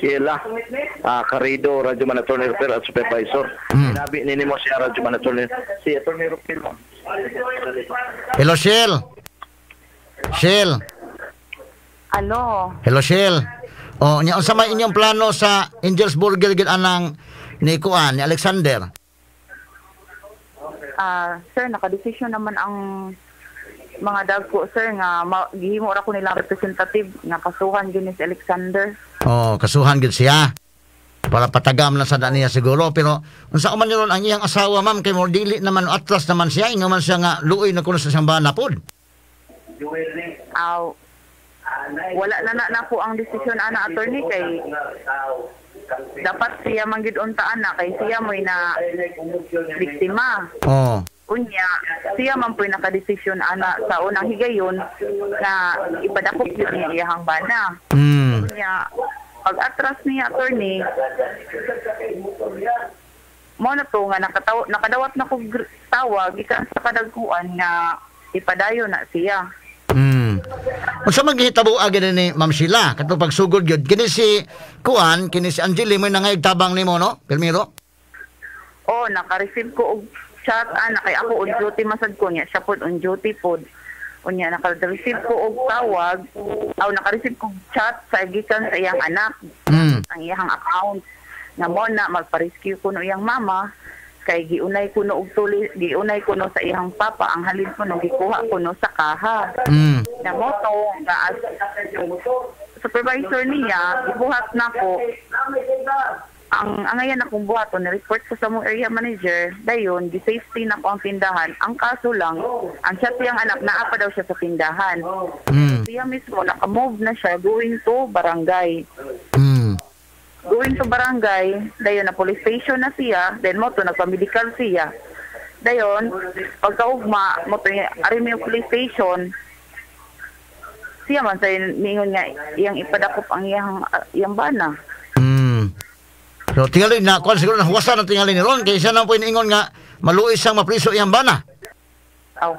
[SPEAKER 5] Sheila Carido, Radyo Man Attorney Rupel at Supervisor. Sinabi ni nimo siya Radyo Man Attorney. Si Attorney Rupel mo.
[SPEAKER 3] Hello, Shell. Shell.
[SPEAKER 7] Alo,
[SPEAKER 3] Hello, Shell. Oh, nya unsa may inyong plano sa Angel's Burger gid anang ni kuan ni Alexander?
[SPEAKER 7] Sir, nakadesisyon naman ang mga dagko, sir, nga gihimo ra ko nilang representative nga kasuhan gyud ni si Alexander.
[SPEAKER 3] Oh, kasuhan gid siya. Para patagam na sa niya siguro, pero unsa man ron ang iyang asawa, ma'am, kay mo dili naman atlas naman siya, ingon man siya nga luoy na kuno sa siyang bana pod.
[SPEAKER 7] Aw, wala na na po ang desisyon ana, attorney, kay dapat siya man gid untaan na kay siya mo'y na biktima.
[SPEAKER 3] Oh.
[SPEAKER 7] Unya, siya man po'y nakadesisyon ana sa unang higayon na ipadakop yun niya iyahang bana. Unya, pag atras niya, attorney, mo na to nga nakadawat na ko tawag ikan sa kadagkuan nga ipadayon na siya.
[SPEAKER 3] Unsa man gihitabo agi ni Ma'am Sheila katong pagsugod gyud kini si kuan kini si Angeli may nangayog tabang nimo, no? Pirmiro?
[SPEAKER 7] Oh, naka-receive ko og chat ana kay ako on duty masad ko niya, siya pod on duty pod. Unya naka-receive ko og tawag, aw naka-receive ko og chat sa gikan sa iyang anak, ang iyang account nga mo na magpa-rescue ko no iyang mama. Kay giunay ko no og tuli, giunay ko no sa iyang papa ang halin ko no gikuha ko no sa kaha. Na moto nga as supervisor niya gibuhat nako ang angayan akong buhaton, ni-report ko sa mong area manager, dayon gi-safety na ko ang tindahan. Ang kaso lang, ang siya tiyang anak naa pa daw siya sa tindahan. Siya mismo naka-move na siya going to barangay. Going to barangay, dayon na police station na siya, then mo to nagpa-medical siya. Dayon pagkaugma mo to ari mi police station, siya man sa ningon nga iyang ipadakop ang iyang bana.
[SPEAKER 3] So tingali na kuan siguro na huwasan ang tingali ni ron kay siya nang po iniingon nga maluoy siyang mapriso iyang bana.
[SPEAKER 7] Aw,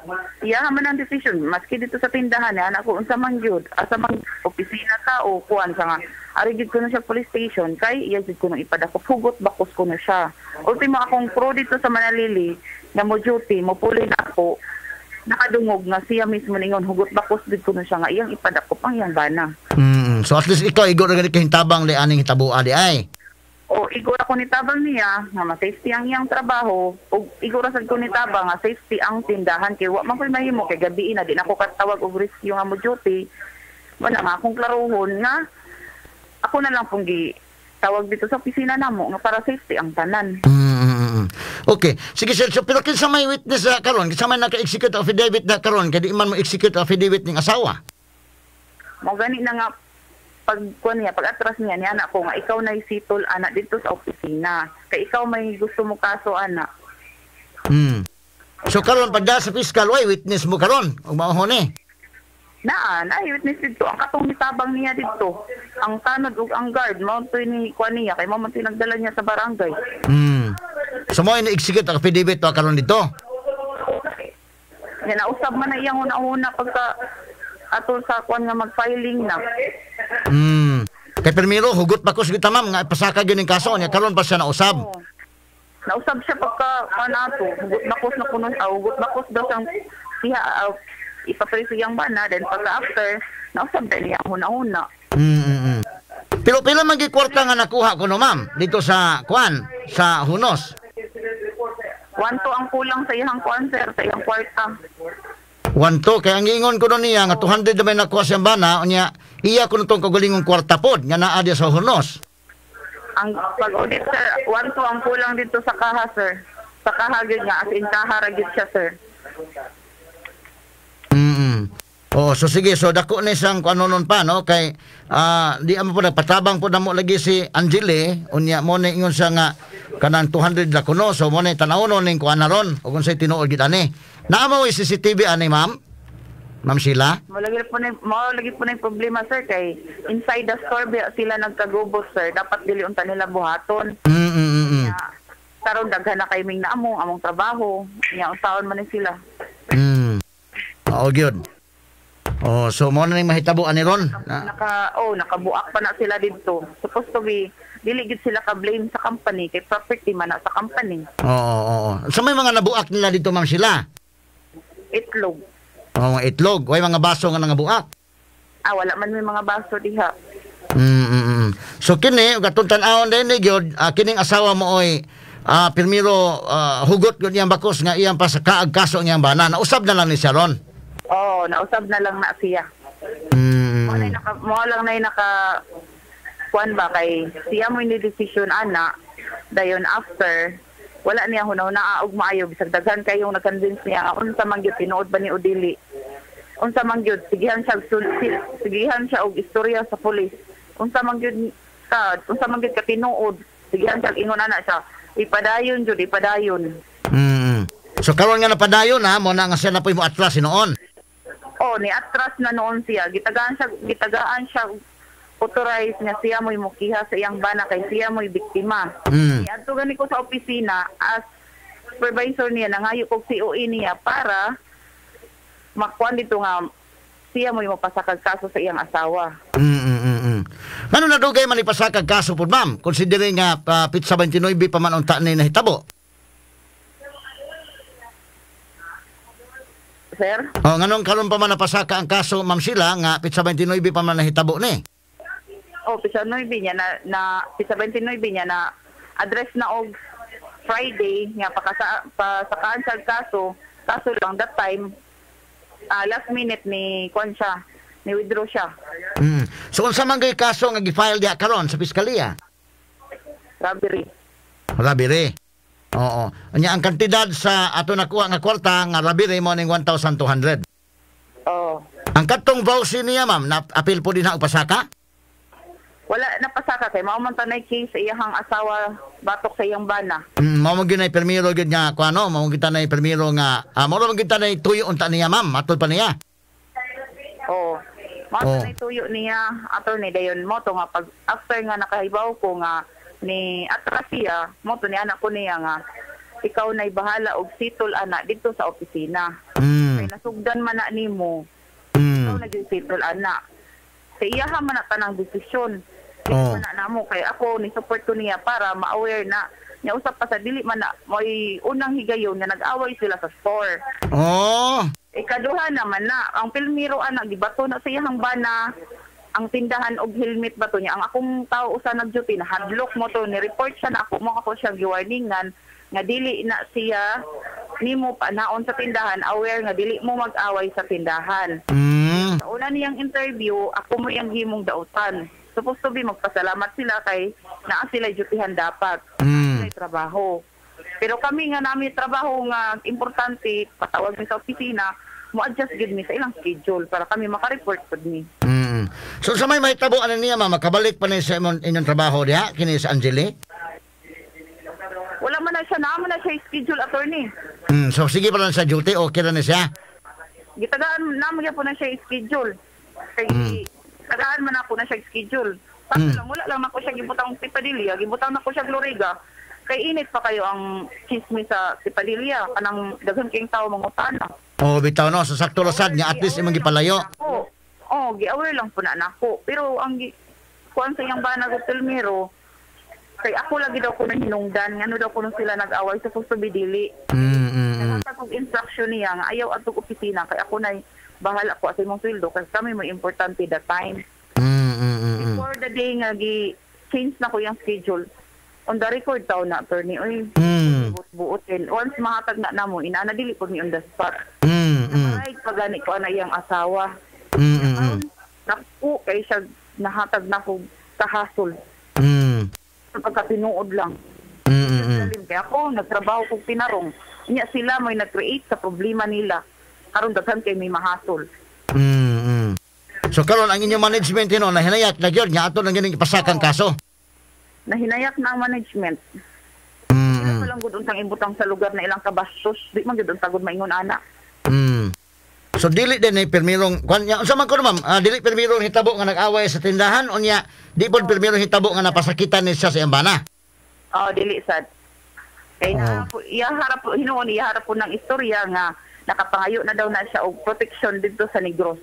[SPEAKER 7] iya man ang decision maski dito sa tindahan niya anak ko unsa man gyud, asa man opisina ta o kuan sa nga ari gyud ko na siya police station kay iya gyud ko nang ipadakop, hugot bakos ko na siya. Ultimo akong crew dito sa Manalili na mo duty mo puli na ako, nakadungog nga siya mismo ningon hugot bakos gyud ko na siya nga iyang ipadakop ang iyang bana.
[SPEAKER 3] So at least ikaw igo ra gani kahintabang li aning hitaboa di ay.
[SPEAKER 7] O igo ra ko ni tabang niya nga ma-safety ang iyang trabaho, ug igo ra sad ko ni tabang nga safety ang tindahan kay wa man koy mahimo kay gabi na di na ko katawag og rescue nga mo duty. Wala nga akong klarohon nga ako na lang pong gi tawag dito sa opisina namo nga para safety ang tanan.
[SPEAKER 3] Okay, sige sir, so, pero kinsa may witness karon, kinsa may naka-execute affidavit na karon kay di man mo execute affidavit ning asawa?
[SPEAKER 7] Mo gani na nga pag kuan niya, pag atras niya ni anak ko nga ikaw na sitol anak dito sa opisina. Kay ikaw may gusto mo kaso anak.
[SPEAKER 3] So karon pagda sa fiscal way witness mo karon ug mao ni.
[SPEAKER 7] Naa, ay witness dito ang katong mitabang niya dito. Ang tanod ug ang guard mao toy ni kuan niya kay mao man toy nagdala niya sa barangay.
[SPEAKER 3] So mo ni execute ang affidavit to karon dito.
[SPEAKER 7] Ya nausab man na iyang una-una pagka atol sa kuan nga mag-filing na.
[SPEAKER 3] Kay permiro hugot pa ko sa ma'am nga ipasaka gyud ning kaso niya karon pa siya nausab.
[SPEAKER 7] Oh. Nausab siya pagka kuan ato, hugot bakos na kuno, hugot bakos daw siyang siya ipapreso iyang bana, then pagka after nausab din niya una-una.
[SPEAKER 3] Pero pila man gyud kwarta nga nakuha kuno ma'am dito sa kuan sa Hunos?
[SPEAKER 7] 1-2 ang kulang sa iyang kuan sir, sa iyang kwarta.
[SPEAKER 3] 1-2 kay ang giingon kuno niya nga 200 na may nakuha siyang bana unya iya kuno tong kagalingong kwarta pod nga naa diya sa Hunos.
[SPEAKER 7] Ang pag-audit sir, 1-2 ang kulang dito sa kaha sir. Sa kaha gyud nga as in kaha ra gyud siya sir.
[SPEAKER 3] Oh, so sige, so dako ni siyang kuno nun pa no kay di amo po nagpatabang po namo lagi si Angeli unya mo ni ingon siya nga kanang 200 la kuno, so mo ni tan-awon ning kuan na ron ug unsay tinuod gid ani. Naa mo CCTV ani ma'am? Ma'am Sheila?
[SPEAKER 7] Mo lagi po na problema sir kay inside the store sila nagkagubos sir, dapat dili unta nila buhaton. Karon daghan na kay ming naamo among trabaho, nya unsaon man ni sila.
[SPEAKER 3] Oo gyud. Oh, so mo na ning mahitabo ani ron.
[SPEAKER 7] Nakabuak pa na sila didto. Supposed to be dili gid sila ka blame sa company kay property man na sa company.
[SPEAKER 3] Oo. So may mga nabuak nila dito ma'am sila.
[SPEAKER 7] Itlog.
[SPEAKER 3] Oh, mga itlog, way mga baso nga nangabuak.
[SPEAKER 7] Ah, wala man may mga baso diha.
[SPEAKER 3] So kini ug atong tan-awon din ni gyud, kining asawa mo oy pirmiro hugot gyud iyang bakos nga iyang pasakaag kaso niyang bana. Nausab na lang ni siya ron.
[SPEAKER 7] Oo, nausab na lang na siya. Mo lang na naka kuan ba kay siya mo ni decision ana dayon after wala niya hunahuna og maayo bisag daghan kayong nag-convince niya nga unsa man gyud tinuod ba ni o dili. Unsa man gyud sigihan siya og istorya sa police. Unsa man gyud ka, unsa man gyud ka tinuod, sigihan siya ingon ana siya. Ipadayon jud, ipadayon.
[SPEAKER 3] So karon nga napadayon ha, mo na nga siya na po mo atras noon.
[SPEAKER 7] Oh, ni atras na noon siya. Gitagaan siya authorize nga siya mo'y mukiha sa iyang bana kay siya mo'y biktima. Adto gani ko sa opisina as supervisor niya nangayo kog COE niya para makuan dito nga siya mo'y mapasakag kaso sa iyang asawa.
[SPEAKER 3] Ngano na dugay man ipasakag kaso pud ma'am, considering nga pizza 29 pa man unta ni nahitabo?
[SPEAKER 7] Sir?
[SPEAKER 3] Oh, nganong karon pa man napasaka ang kaso ma'am sila nga pizza 29 pa man nahitabo ni?
[SPEAKER 7] Oh, pizza 9 niya na pizza 29 niya na address na og Friday nga pasakaan sa kaso, kaso lang that time last minute ni kuan siya, ni withdraw siya.
[SPEAKER 3] So unsa man kay kaso nga gi-file diha karon sa piskalya?
[SPEAKER 7] Robbery.
[SPEAKER 3] Robbery. Oo. Nya ang kantidad sa ato nakuha nga kwarta nga robbery mo ning 1,200.
[SPEAKER 7] Oh.
[SPEAKER 3] Ang katong voucher niya, ma'am, na apil po din na og pasaka?
[SPEAKER 7] Wala na pasaka kay mao man tanay case sa iyahang asawa batok sa iyang bana.
[SPEAKER 3] Mao man gyud nay permiro gyud nga kuano, mao gyud tanay permiro nga mao man gyud tanay tuyo unta niya, ma'am, matod pa niya.
[SPEAKER 7] Oo. Mao
[SPEAKER 3] Oh.
[SPEAKER 7] tanay tuyo niya, attorney, dayon mo to nga pag after nga nakahibaw ko nga ni atras siya, mo to ni anak ko niya nga ikaw na'y bahala og sitol ana dito sa opisina. Kay nasugdan man na nimo, ikaw na gyud sitol ana. Sa iyaha man na tanang desisyon. Dili man na namo kay ako ni support ko niya para ma-aware na niya usap pa sa dili man na mo'y unang higayon nga nag-away sila sa store. Ikaduha naman na ang Pilmiro anak gibato na sa iyang bana ang tindahan og helmet bato niya. Ang akong tao usa nag-duty na hadlok mo to ni report siya na ako mo ako siya giwarningan nga dili na siya nimo panaon sa tindahan, aware nga dili mo mag-away sa tindahan. Sa una niyang interview, ako mo iyang himong dautan. Supposed to be magpasalamat sila kay naa sila dutyhan dapat. Sila trabaho. Pero kami nga nami trabaho nga importante, patawag mi sa opisina, mo adjust gid mi sa ilang schedule para kami maka-report pud mi.
[SPEAKER 3] So sa may mahitabo ano niya, ma'am, makabalik pa ni sa inyong trabaho diha kini sa Angeli?
[SPEAKER 7] Wala man na siya, naa man na siya schedule, attorney.
[SPEAKER 3] So sige pa lang sa duty, okay ra ni siya.
[SPEAKER 7] Gitagaan na gyapon na siya schedule. Kay tagaan man ako na siya schedule. Kaso lang wala lang ako siya gibutang Tipadilla, gibutang nako siya Gloriga. Kay init pa kayo ang chismis sa Tipadilla kanang daghan kayong tao mangutana.
[SPEAKER 3] Oh, bitaw no, so sakto ra sad nga at least imong gipalayo.
[SPEAKER 7] Ako. Oh, gi-aware lang po na nako. Pero ang kuan sa iyang bana og Pilmiro, kay ako lagi daw ko nang hinungdan ngano daw kuno sila nag-away, supposed to be dili. Nakahatag og instruction niya nga ayaw adtong opisina kay ako nay bahala ko sa imong sweldo kasi kami mo importante that time. Before the day nga gi change na ko yung schedule. On the record taw na, attorney, oy. Buot-buotin. Once mahatag na namo, inana dili pud mi on the spot. Ay, pagani ko ana iyang asawa. Naku, kay siya nahatag na ko kahasol. Sa pagkatinuod lang. Lalim kay ako, nagtrabaho kog tinarong. Nya sila mo'y nag-create sa problema nila. Karon daghan kay may mahasol.
[SPEAKER 3] So karon ang inyong management hino nahinayak na gyud nga ato nang gining ipasakang kaso.
[SPEAKER 7] Nahinayak na ang management. Sila pa lang gud untang ibutang sa lugar na ilang kabastos. Di man gud untang gud maingon ana.
[SPEAKER 3] So dili din ni pirmirong kwan nya unsa man ko, ma'am, dili pirmirong hitabo nga nag-away sa tindahan, unya di pod pirmirong hitabo nga napasakitan ni siya sa iyang bana.
[SPEAKER 7] Oh, dili sad. Kay na po iyaharap po hinuon iyaharap po ng istorya nga nakapangayo na daw na siya og protection dito sa Negros.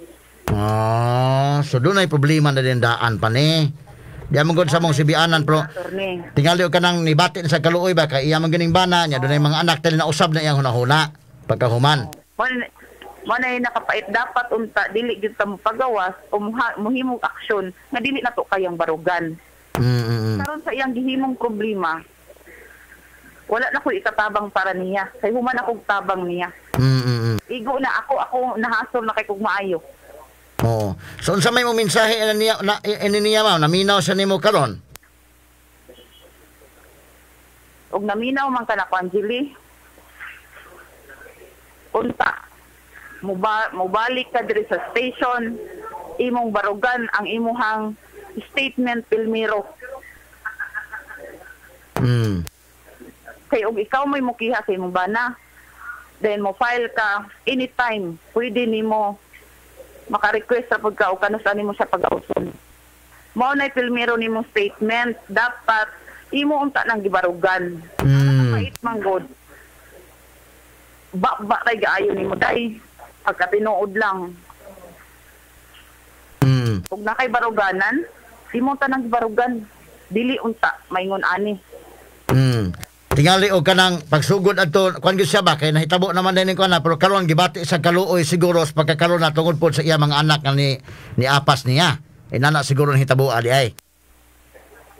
[SPEAKER 3] Ah, so doon ay problema na din daan pa ni. Di mo gud sa mong sibianan pero
[SPEAKER 7] Attorney.
[SPEAKER 3] tingali og kanang nibati sa kaluoy ba kay iya man gining bana niya, dunay mga anak tali na usab na iyang hunahuna pagkahuman.
[SPEAKER 7] Mo na nakapait dapat unta dili gyud ta mo pagawas o muhimong aksyon nga dili na to kayang barugan. Karon sa iyang gihimong problema, wala na ko ikatabang para niya. Kay human akong tabang niya. Igo na ako, ako nahasol na kay kog maayo.
[SPEAKER 3] Oo. So unsa may mo mensahe ana niya na ini niya, ma'am, naminaw siya nimo karon?
[SPEAKER 7] Og naminaw man ka na ko, Angeli. Unta mubalik ka diri sa station, imong barugan ang imuhang statement, Pilmiro. Kay og ikaw may mukiha sa imong bana, then mo file ka anytime, pwede nimo maka-request sa pagka o kanus nimo siya pag-auson. Mao na Pilmiro nimong statement, dapat imo unta nang gibarugan. Pait man god. Ba ba tay gaayo nimo day. Pagka tinuod lang. Ug na kay baruganan, imo unta nang gibarugan. Dili unta maingon ani.
[SPEAKER 3] Tingali og kanang pagsugod adto kuan gyud siya ba kay nahitabo naman din kuan na pero karon gibati sa kaluoy siguro sa pagkakaroon na tungod pod sa iya mga anak nga ni apas niya. Inana siguro nahitabo adi ay.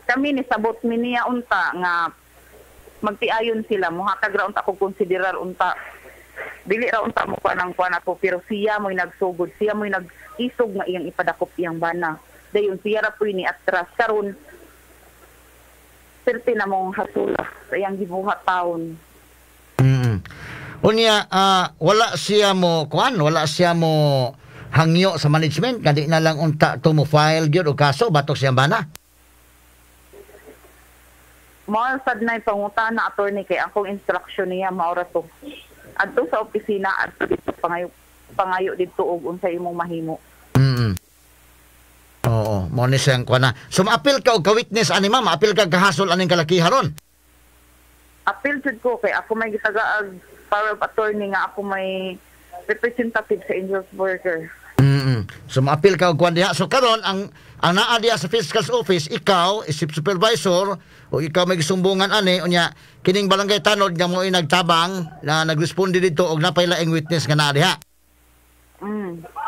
[SPEAKER 7] Kami ni sabot mi niya unta nga Magtiayon sila, mohatag ra unta kog konsiderar unta. Dili ra unta mo kuan ang kuan ako, pero siya mo'y nagsugod, siya mo'y nag-isog nga iyang ipadakop iyang bana. Dayon siya ra puy ni atras karon. Perti na mong hasula sa iyang gibuhat taon.
[SPEAKER 3] Unya wala siya mo kuan, wala siya mo hangyo sa management nga di na lang unta to mo file gyud og kaso batok siyang bana.
[SPEAKER 7] Mao sad nay pangutana, attorney, kay akong instruction niya mao ra to. Adto sa opisina, adto dito pangayo didto og unsay imong mahimo.
[SPEAKER 3] Oo, mo ni siyang kuan na. So maapil ka og ka-witness ani ma'am, maapil ka kahasol aning kalakiha ron.
[SPEAKER 7] Apil jud ko kay ako may gitagaag power of attorney nga ako may representative sa Angel's Burger.
[SPEAKER 3] So maapil ka og kuan diha. So karon ang naa diha sa fiscal's office, ikaw isip supervisor o ikaw may gisumbungan ani unya kining barangay tanod nga mo nagtabang na nagresponde didto og napay laing witness nga naa diha.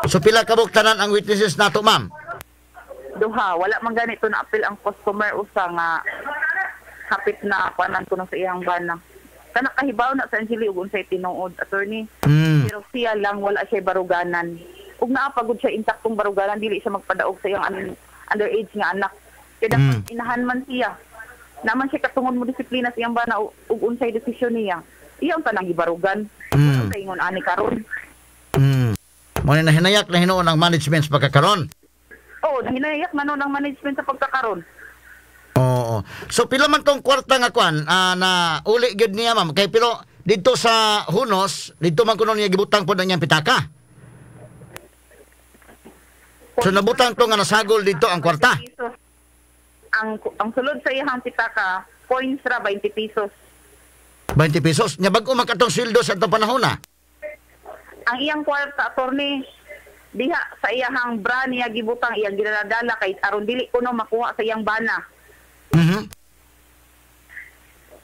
[SPEAKER 3] So pila ka buok tanan ang witnesses nato, ma'am?
[SPEAKER 7] Duha, wala man ganito na apil ang customer usa nga hapit na kuanan ko na sa iyang bana. Kana kahibaw na sa Angeli ug unsay tinuod, attorney. Pero siya lang wala siya baruganan. Ug naa pagod siya intaktong baruganan, dili siya magpadaog sa iyang underage nga anak. Kaya dapat inahan man siya. Naman siya katungod mo disiplina sa iyang bana ug unsay desisyon niya. Iyang tanang gibarugan. Sa ingon ani karon.
[SPEAKER 3] Mo ni nahinayak na hinuon ang management sa pagkakaron.
[SPEAKER 7] Oo, nahinayak man ang management sa pagkakaron.
[SPEAKER 3] Oo. So pila man tong kwarta nga kuan na uli gyud niya, ma'am, kay pero didto sa Hunos, didto man kuno niya gibutang pod ang iyang pitaka. So nabutang to nga nasagol didto ang kwarta.
[SPEAKER 7] Ang sulod sa iyang pitaka, coins ra 20 pesos.
[SPEAKER 3] 20 pesos. Nya bag-o man katong sweldo sa atong panahon na.
[SPEAKER 7] Ang iyang kwarta, attorney, diha sa iyang bra niya gibutang iyang gidaladala kay aron dili kuno makuha sa iyang bana.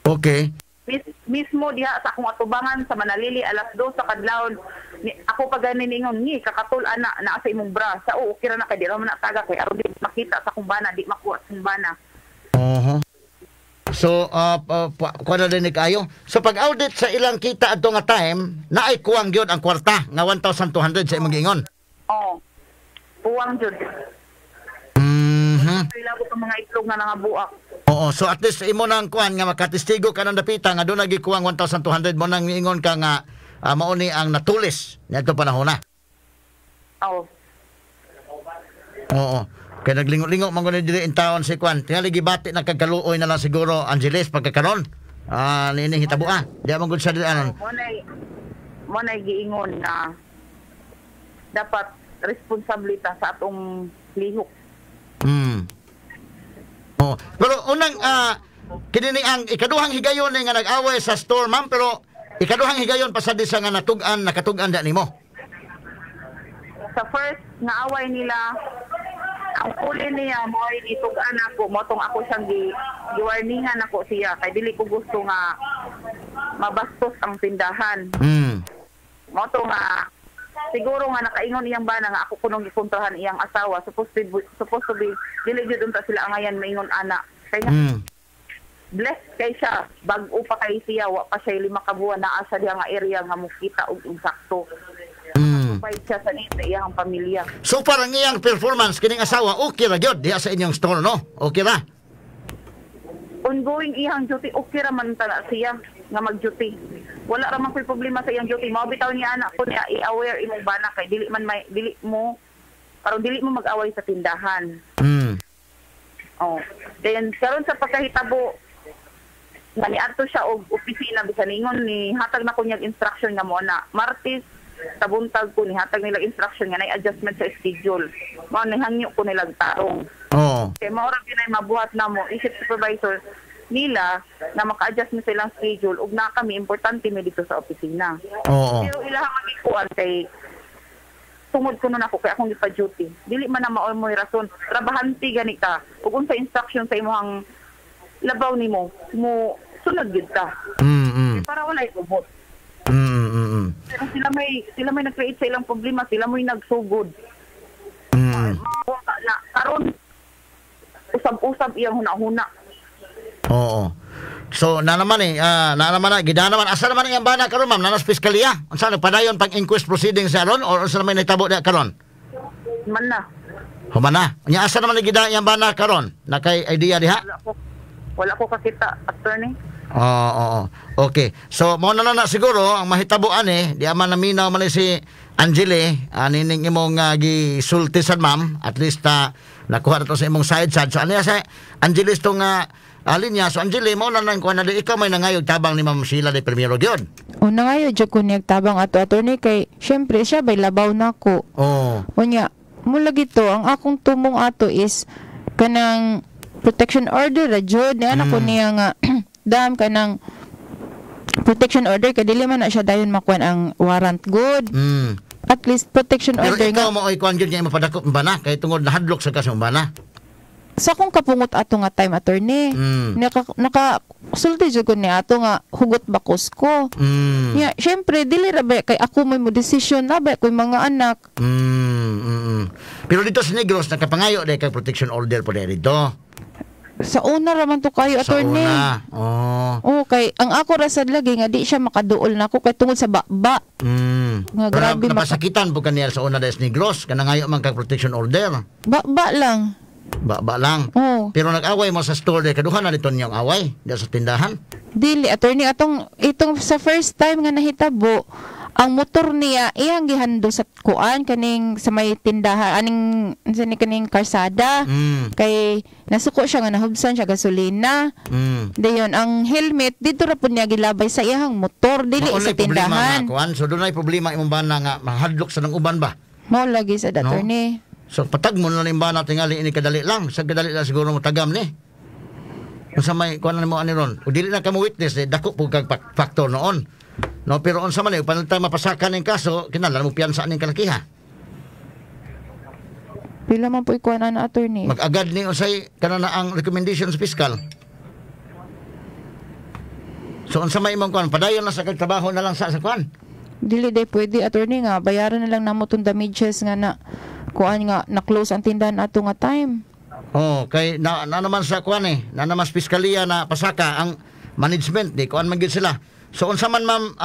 [SPEAKER 3] Okay.
[SPEAKER 7] Mismo diha sa akong atubangan sa Manalili alas 2 sa kadlawon, ako pa gani ningon ni kakatul ana naa sa imong bra. Sa oo okay ra na kay di ra man na taga kay aron di makita sa akong bana, di makuha sa akong bana.
[SPEAKER 3] So kuan na din kayo. So pag audit sa ilang kita adto nga time, naay kuwang gyud ang kwarta nga 1,200 sa imong giingon.
[SPEAKER 7] Oo. Kuwang jud. Ilabot ang mga itlog na nangabuak.
[SPEAKER 3] Oo, so at least imo nang kuan nga makatestigo ka ng dapita nga doon nagikuwang 1,200 mo nang niingon ka nga mao ni ang natulis niadto panahon na.
[SPEAKER 7] Oo.
[SPEAKER 3] Oo. Kay naglingo-lingo man gud diri in town si kuan. Tingali gibati na kagkaluoy na lang siguro Angeles pagkakaron. Niini hitabo ah. Di man gud siya diri anon.
[SPEAKER 7] Mo nay giingon na dapat responsable ta sa atong lihok.
[SPEAKER 3] Oh, pero unang kini ni ang ikaduhang higayon ni nga nag-away sa store, ma'am, pero ikaduhang higayon pasad sa nga natug-an nakatug-an da nimo.
[SPEAKER 7] Sa first nga away nila, ang uli niya mo ay gitug-an ako, mo tong ako siyang giwarningan ako siya kay dili ko gusto nga mabastos ang tindahan. Mo to nga siguro nga nakaingon iyang bana nga ako kunong gikontrahan iyang asawa, supposed to be dili jud unta sila angayan maingon ana kay blessed kay siya, bag-o pa kay siya, wa pa siya 5 ka buwan naa siya diha nga area nga mokita og insakto. Provide siya sa iyang pamilya.
[SPEAKER 3] So parang iyang performance kining asawa okay ra gyud diha sa inyong store, no? Okay ra.
[SPEAKER 7] Ongoing iyang duty, okay ra man ta siya nga mag-duty. Wala ra man koy problema sa iyang duty. Mao bitaw niya anak ko niya i-aware imong bana kay dili man may dili mo aron dili mo mag-away sa tindahan. Oh. Then karon sa pagkahitabo nga niadto siya og opisina bisan ingon ni hatag na ko niyag instruction nga mo na Martes sa buntag ko ni hatag nila instruction nga nay adjustment sa schedule. Mao ni hangyo ko nilang tarong.
[SPEAKER 3] Oo.
[SPEAKER 7] Kay mao ra gyud ay mabuhat namo isip supervisor nila na maka-adjust mi sa ilang schedule ug na kami importante mi dito sa opisina.
[SPEAKER 3] Oo.
[SPEAKER 7] Pero ilahang magikuan kay tungod kuno nako kay akong gipa-duty. Dili man na maoy mo'y rason. Trabahante gani ka. Ug unsa instruction sa imong labaw nimo, mo sunod gid ka. Para walay ubot. Pero sila may nag-create sa ilang problema, sila mo'y nagsugod. Na karon usab-usab iyang huna-huna.
[SPEAKER 3] Oo. So na naman eh, na naman na gida naman asa naman ang bana karon, ma'am, nanas piskalya. Unsa nagpadayon pang inquest proceedings aron or unsa naman nahitabo diha karon?
[SPEAKER 7] Man na.
[SPEAKER 3] Human na. Nya asa naman gida iyang bana karon? Nakay idea diha?
[SPEAKER 7] Wala ko kakita, attorney.
[SPEAKER 3] Oo. Okay. So mao na lang na siguro ang mahitabo ani, di man naminaw man ni si Angeli anining imong gisulti sad, ma'am, at least nakuha na to sa imong side sad. So ano sa Angelis tong linya. So Angeli, mao na lang kuha na di ikaw may nangayog tabang ni Ma'am Sheila de Primero gyud.
[SPEAKER 4] Una ngayon, jud ko niyag tabang ato, attorney, kay syempre siya bay labaw nako.
[SPEAKER 3] Oh.
[SPEAKER 4] Unya, mula gito ang akong tumong ato is kanang protection order ra jud ni anak ko niya nga dam kanang protection order kay dili man na siya dayon makuan ang warrant good. At least protection
[SPEAKER 3] Pero
[SPEAKER 4] order
[SPEAKER 3] ikaw
[SPEAKER 4] nga
[SPEAKER 3] mo ay kuan gyud nga mapadakop ba na kay tungod nahadlok sa kasong bana.
[SPEAKER 4] Sa akong kapungot ato nga time, attorney. Naka sulti jud ko ni ato nga hugot bakos ko. Ya, syempre dili ra ba kay ako may mo decision na ba koy mga anak.
[SPEAKER 3] Pero dito sa Negros nakapangayo dahil kay protection order po dahil dito.
[SPEAKER 4] Sa una ra man to kayo,
[SPEAKER 3] Sa
[SPEAKER 4] attorney.
[SPEAKER 3] una. Oh.
[SPEAKER 4] Oh, kay ang ako ra sad lagi nga di siya makaduol nako kay tungod sa ba. Nga
[SPEAKER 3] Pero
[SPEAKER 4] grabe
[SPEAKER 3] napasakitan po kaniya sa una dahil sa Negros kanangayo man kag protection order.
[SPEAKER 4] Ba lang.
[SPEAKER 3] Ba lang.
[SPEAKER 4] Oh.
[SPEAKER 3] Pero nag-away mo sa store dahil kaduha na dito niyong away dahil sa tindahan.
[SPEAKER 4] Dili, attorney, atong itong sa first time nga nahitabo, ang motor niya iyang gihando sa kuan kaning sa may tindahan aning unsa ni kaning karsada. Kay nasuko siya nga nahubsan siya gasolina. Dayon ang helmet dito ra pud niya gilabay sa iyang motor dili
[SPEAKER 3] Maunay
[SPEAKER 4] sa
[SPEAKER 3] problema
[SPEAKER 4] tindahan.
[SPEAKER 3] nga kuan. So doon ay problema imong bana nga mahadlok sa nang uban ba.
[SPEAKER 4] Mao lagi sa
[SPEAKER 3] No?
[SPEAKER 4] attorney.
[SPEAKER 3] So patag mo na lang ba natin tingali ini kadali lang. Sa kadali lang siguro mo tagam ni. Unsa may kuan na mo ani ron. O dili na ka mo witness eh, dako pud kag factor noon. No, pero unsa man eh panalta mapasaka ning kaso, kinahanglan mo piyansa ning kalakiha.
[SPEAKER 4] Pila man po ikuan ana, attorney?
[SPEAKER 3] Mag-agad ni unsay kana na ang recommendations fiscal. So unsa may imong kuan, padayon na sa kag trabaho na lang sa kuan.
[SPEAKER 4] Dili day pwede, attorney, nga bayaran na lang namo tong damages nga na kuan nga na close ang tindahan ato nga time.
[SPEAKER 3] Oh, kay na naman sa kuan eh, na naman sa piskaliya na pasaka ang management di kuan man gyud sila. So unsa man, ma'am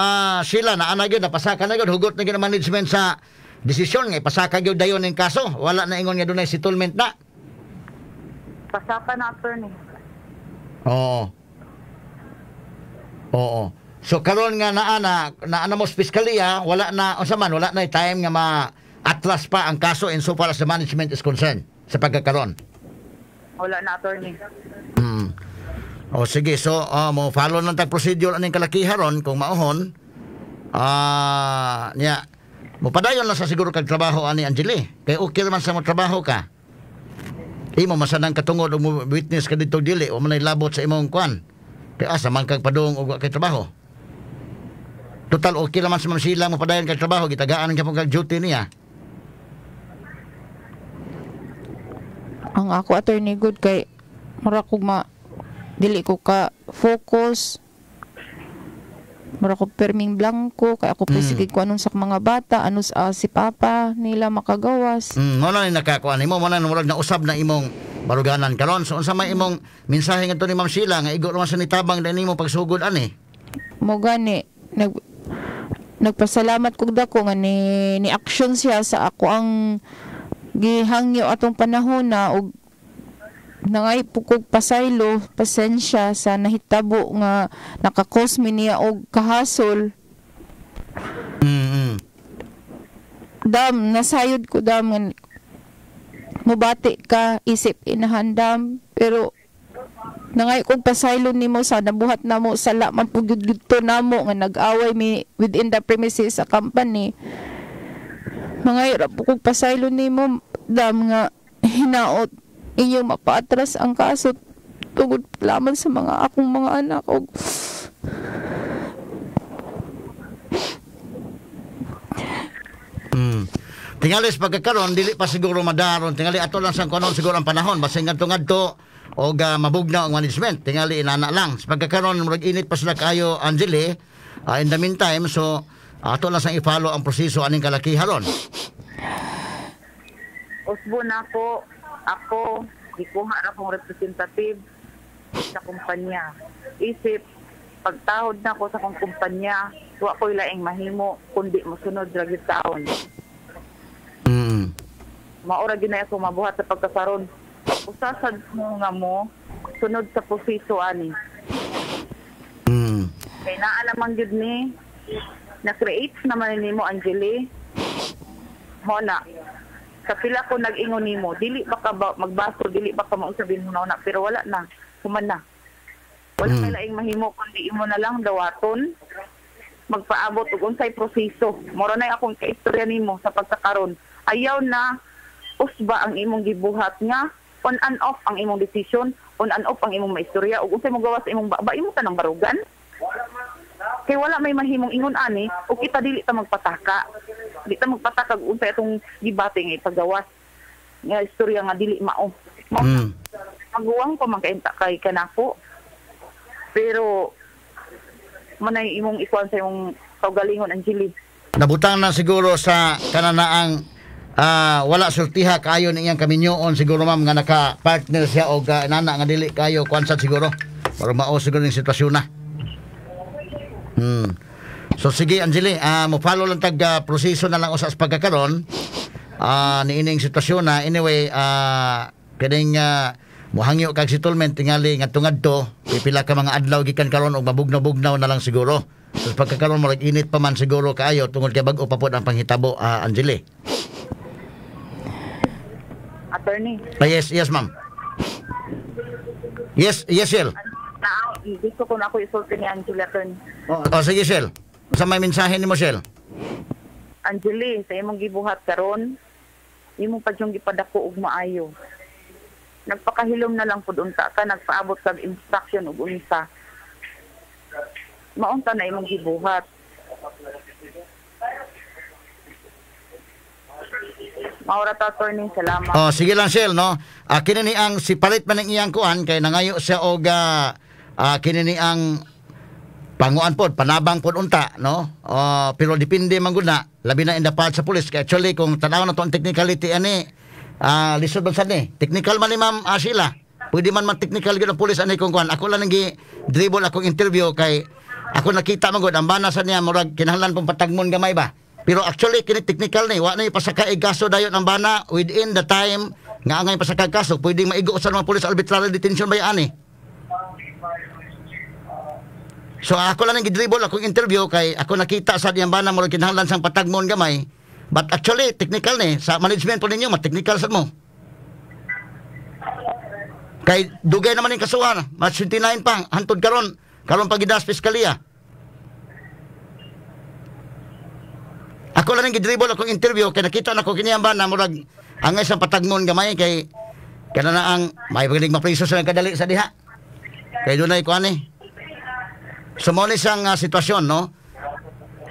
[SPEAKER 3] sila na ana gyud napasaka na gyud, hugot na gyud ang management sa desisyon nga ipasaka gyud dayon ning kaso. Wala na ingon nga dunay settlement na.
[SPEAKER 7] Pasaka na, attorney.
[SPEAKER 3] Oo. Oo. So karon nga naa na ana mo sa piskaliya, wala na unsa man, wala na time nga ma-atlas pa ang kaso in so far as the management is concerned sa pagkakaron.
[SPEAKER 7] Wala na, attorney.
[SPEAKER 3] O sige, so mo follow lang tag procedure aning kalakiha ron kung maohon. Niya mo padayon lang sa siguro kag trabaho ani Angeli. Kay okay man sa mo trabaho ka. Imo masanang katungod og mo witness ka dito dili o man labot sa imong kwan. Kay asa man kag padung og wa kay trabaho. Total okay naman sa Ma'am Sheila mo padayon kag trabaho, gitagaan ka pong kag duty niya.
[SPEAKER 4] Ang ako, attorney, good kay mura kog ma dili ko ka focus. Mura ko perming blanco kay ako mm. Sige ko anong sa mga bata, ano sa si papa nila makagawas.
[SPEAKER 3] Mo na ni nakakuan nimo, mo na murag nausab na imong baruganan karon. So unsa may imong mensahe ngadto ni Ma'am Sheila nga igo naman sa nitabang din nimo pagsugod ani?
[SPEAKER 4] Mo gani nagpasalamat kog dako nga ni action siya sa ako ang gihangyo atong panahon na og nangay po kog pasaylo, pasensya sa nahitabo nga nakakos mi niya og kahasol. Dam, nasayod ko, dam, nga mubati ka isip inahan, dam, pero nangay kog pasaylo nimo sa nabuhat namo, sala man pud gyud gidto namo nga nag-away mi within the premises sa company. Mangay ra po kog pasaylo nimo, dam, nga hinaot inyong mapaatras ang kaso tungod lamang sa mga akong mga anak og
[SPEAKER 3] Tingali sa pagkakaron dili pa siguro madaron, tingali ato lang sa kunon siguro ang panahon basin ngadto og mabugnaw ang management, tingali inana lang sa pagkakaron murag init pa sila kayo, Angeli. In the meantime, so ato lang sang i-follow ang proseso aning kalakiha ron.
[SPEAKER 7] Usbo na ako, gikuha na akong representative. sa kumpanya. Isip pagtahod na ko sa akong kumpanya, wa ko'y laing mahimo kundi mosunod ra gyud taon. Maura gyud na ako mabuhat sa pagkakaron. Usa sad mo nga mo sunod sa proseso ani. Kay naa naman gyud ni na-create naman nimo Angeli. Hona. Sa pila ko nag-ingon nimo, dili ba ka ba, magbaso, dili ba ka mausabin mo na pero wala na, human na. Wala kay laing mahimo kundi imo na lang dawaton magpaabot og unsay proseso. Moro na akong kaistorya nimo sa pagkakaron. Ayaw na usba ang imong gibuhat nga on and off ang imong decision, on and off ang imong maistorya ug unsay mo gawas sa imong ba imo tanang barugan. Kay wala may mahimong ingon ani ug kita dili ta magpataka. Di ta magpataka ug unsay atong gibati nga ipagawas nga istorya nga dili mao. Maguwang pa man kainta kay kanako. Pero manay imong ikuan sa imong kaugalingon Angeli.
[SPEAKER 3] Nabutang na siguro sa kananaang wala sultiha kaayo ni iyang kaminyoon siguro ma'am nga naka-partner siya og nana nga dili kayo kuan sad siguro. Para mao siguro ning sitwasyon na. So sige Angeli, mo-follow lang tag proseso na lang usa sa pagkakaron niining sitwasyon na. Anyway, kining mohangyo kag settlement tingali ngadto-ngadto pipila ka mga adlaw gikan karon og mabugnaw-bugnaw na lang siguro. So pagkakaron murag init pa man siguro kaayo tungod kay bag-o pa pod ang panghitabo, Angeli.
[SPEAKER 7] Attorney.
[SPEAKER 3] Yes, yes ma'am. Yes, yes Shell.
[SPEAKER 7] Gusto ko na ako isulti ni Angeli, attorney.
[SPEAKER 3] Oh, sige Shell. Sa may mensahe nimo Shell?
[SPEAKER 7] Angeli, sa imong gibuhat karon, imo pa yung gipadako og maayo. Nagpakahilom na lang pud unta ka, nagpaabot kag instruction og unsa. Maunta na imong gibuhat. Maura ta, attorney, salamat.
[SPEAKER 3] Oh, sige lang Shell, no. Kini ni ang separate man ang iyang kuan kay nangayo siya og kini ni ang panguan pod, panabang pod unta, no. Pero depende man gud na, labi na in the part sa pulis. Kay actually kung tan-aw na to ang technicality ani, lisod man sad ni. Technical man ni ma'am Sheila. Pwede man man-technical gyud ang pulis ani kung kuan. Ako lang nang gi-dribble akong interview kay ako nakita man gud ang bana sa niya murag kinahanglan pong patagmon gamay ba. Pero actually kini technical ni, wa na ipasaka kaso dayon ang bana within the time nga angay pasaka kaso, pwedeng maigo sa mga pulis arbitrary detention ba ani. So ako lang nang gi-dribble akong interview kay ako nakita sa diyang bana murag kinahanglan sang patagmon gamay. But actually technical ni sa management po ninyo, ma-technical sad mo. Kay dugay naman ning kasuhan, March 29 pa hantod karon, karon pa gidas piskaliya. Ako lang nang gi-dribble akong interview kay nakita nako kini ang bana murag angay sang patagmon gamay kay kana na ang may pagaling mapriso sa kadali sa diha. Kay dunay kuan ni. So mo ni siyang sitwasyon, no.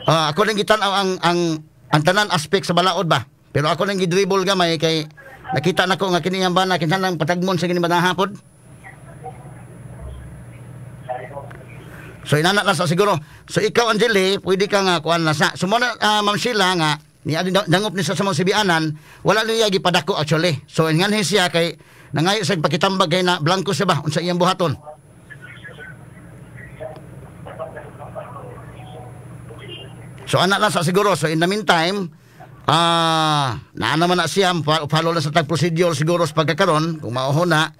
[SPEAKER 3] Ako nang gitan-aw ang tanan aspect sa balaod ba. Pero ako nang gi-dribble gamay kay nakita nako nga kini ang bana kinahanglan patagmon sa kini banahapod. So inana lang sa siguro. So ikaw Angeli, pwede ka nga kuan na sa. So mo na Ma'am Sheila nga ni dangop ni sa mga sibianan, wala niya gipadako actually. So nganhi siya kay nangayo sa pakitambag kay na blanko siya ba unsa iyang buhaton. So ana lang sa siguro. So in the meantime, naa naman na siya follow lang sa tag procedure siguro sa pagkakaron kung mauho na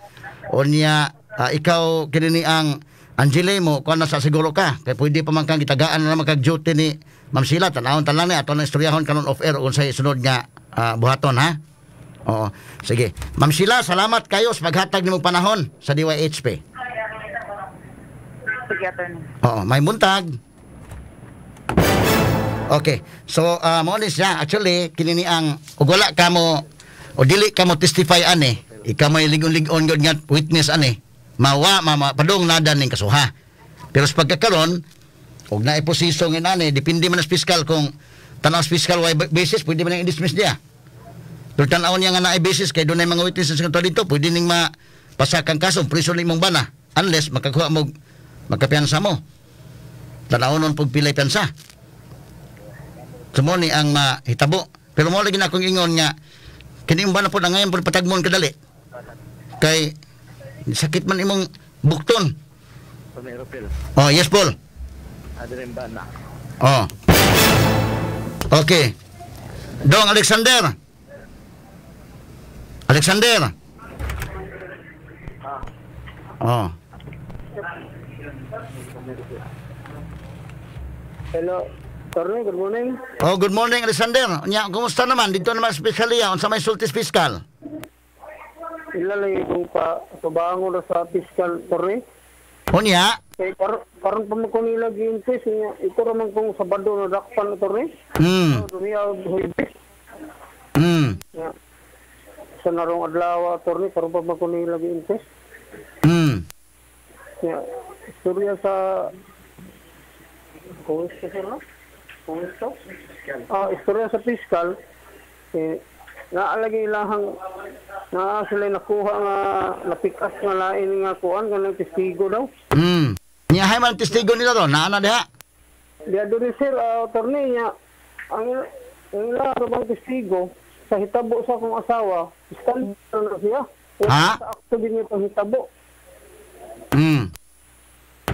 [SPEAKER 3] o niya ikaw kini ni ang Angeli mo kuan na sa siguro ka kay pwede pa man kang gitagaan na naman kag duty ni Ma'am Sheila. Tan-awon tan lang ni ato nang istoryahon karon off air unsay sunod nga buhaton ha. Oo, sige. Ma'am Sheila, salamat kayo sa paghatag nimong panahon sa DYHP.
[SPEAKER 7] Sige, attorney.
[SPEAKER 3] Oo, may buntag. Okay. So mo ni siya actually kini ni ang ug wala ka mo o dili ka mo testify ani, ikaw may ligon-ligon gyud nga witness ani. Mawa mama padung nada ning kasuha. Pero sa pagkakaron og naay proseso ngin ani, depende man sa fiscal kung tan-aw sa fiscal way basis pwede man ning i-dismiss niya. Pero tan-aw niya nga naay basis kay dunay mga witnesses nga dito, pwede ning mapasakang kaso, priso ning imong bana unless makakuha mo makapiyansa mo. Tan-aw nun pug pilay piyansa. So mo ni ang mahitabo. Pero mo lagi na akong ingon nga kini imong bana pod ang ngayon pod patagmon kadali. Kay sakit man imong Bukton.
[SPEAKER 5] Attorney Rupil.
[SPEAKER 3] Oh, yes, Paul.
[SPEAKER 5] Adrin ba na?
[SPEAKER 3] Oh. Okay. Dong Alexander. Alexander. Oh.
[SPEAKER 6] Hello, Attorney, good morning.
[SPEAKER 3] Oh, good morning, Alexander. Nya, kumusta naman? Dito naman sa piskalya, unsa may sultis piskal?
[SPEAKER 6] Ila lang kung pa tubango na sa fiscal, Attorney.
[SPEAKER 3] Unya,
[SPEAKER 6] Kay karon pa man ko nila gi-inquest niya. Ito raman kung Sabado na dakpan, Attorney. Dumiya Huwebes. Ya. Sa narong adlaw, Attorney, karon pa man ko nila gi-inquest. Ya, istorya sa Kung sir, no? Kung? Ah, istorya sa fiscal, eh, naalagay ilahang naa sila nakuha nga napikas nga lain nga kuan kanang testigo daw.
[SPEAKER 3] Nya hay man testigo nila ron, naa na diha.
[SPEAKER 6] Diya doon sir, attorney niya, ang ang ila bang testigo sa hitabo sa akong asawa, stand na siya.
[SPEAKER 3] Ha?
[SPEAKER 6] Sa akto din niya pang hitabo.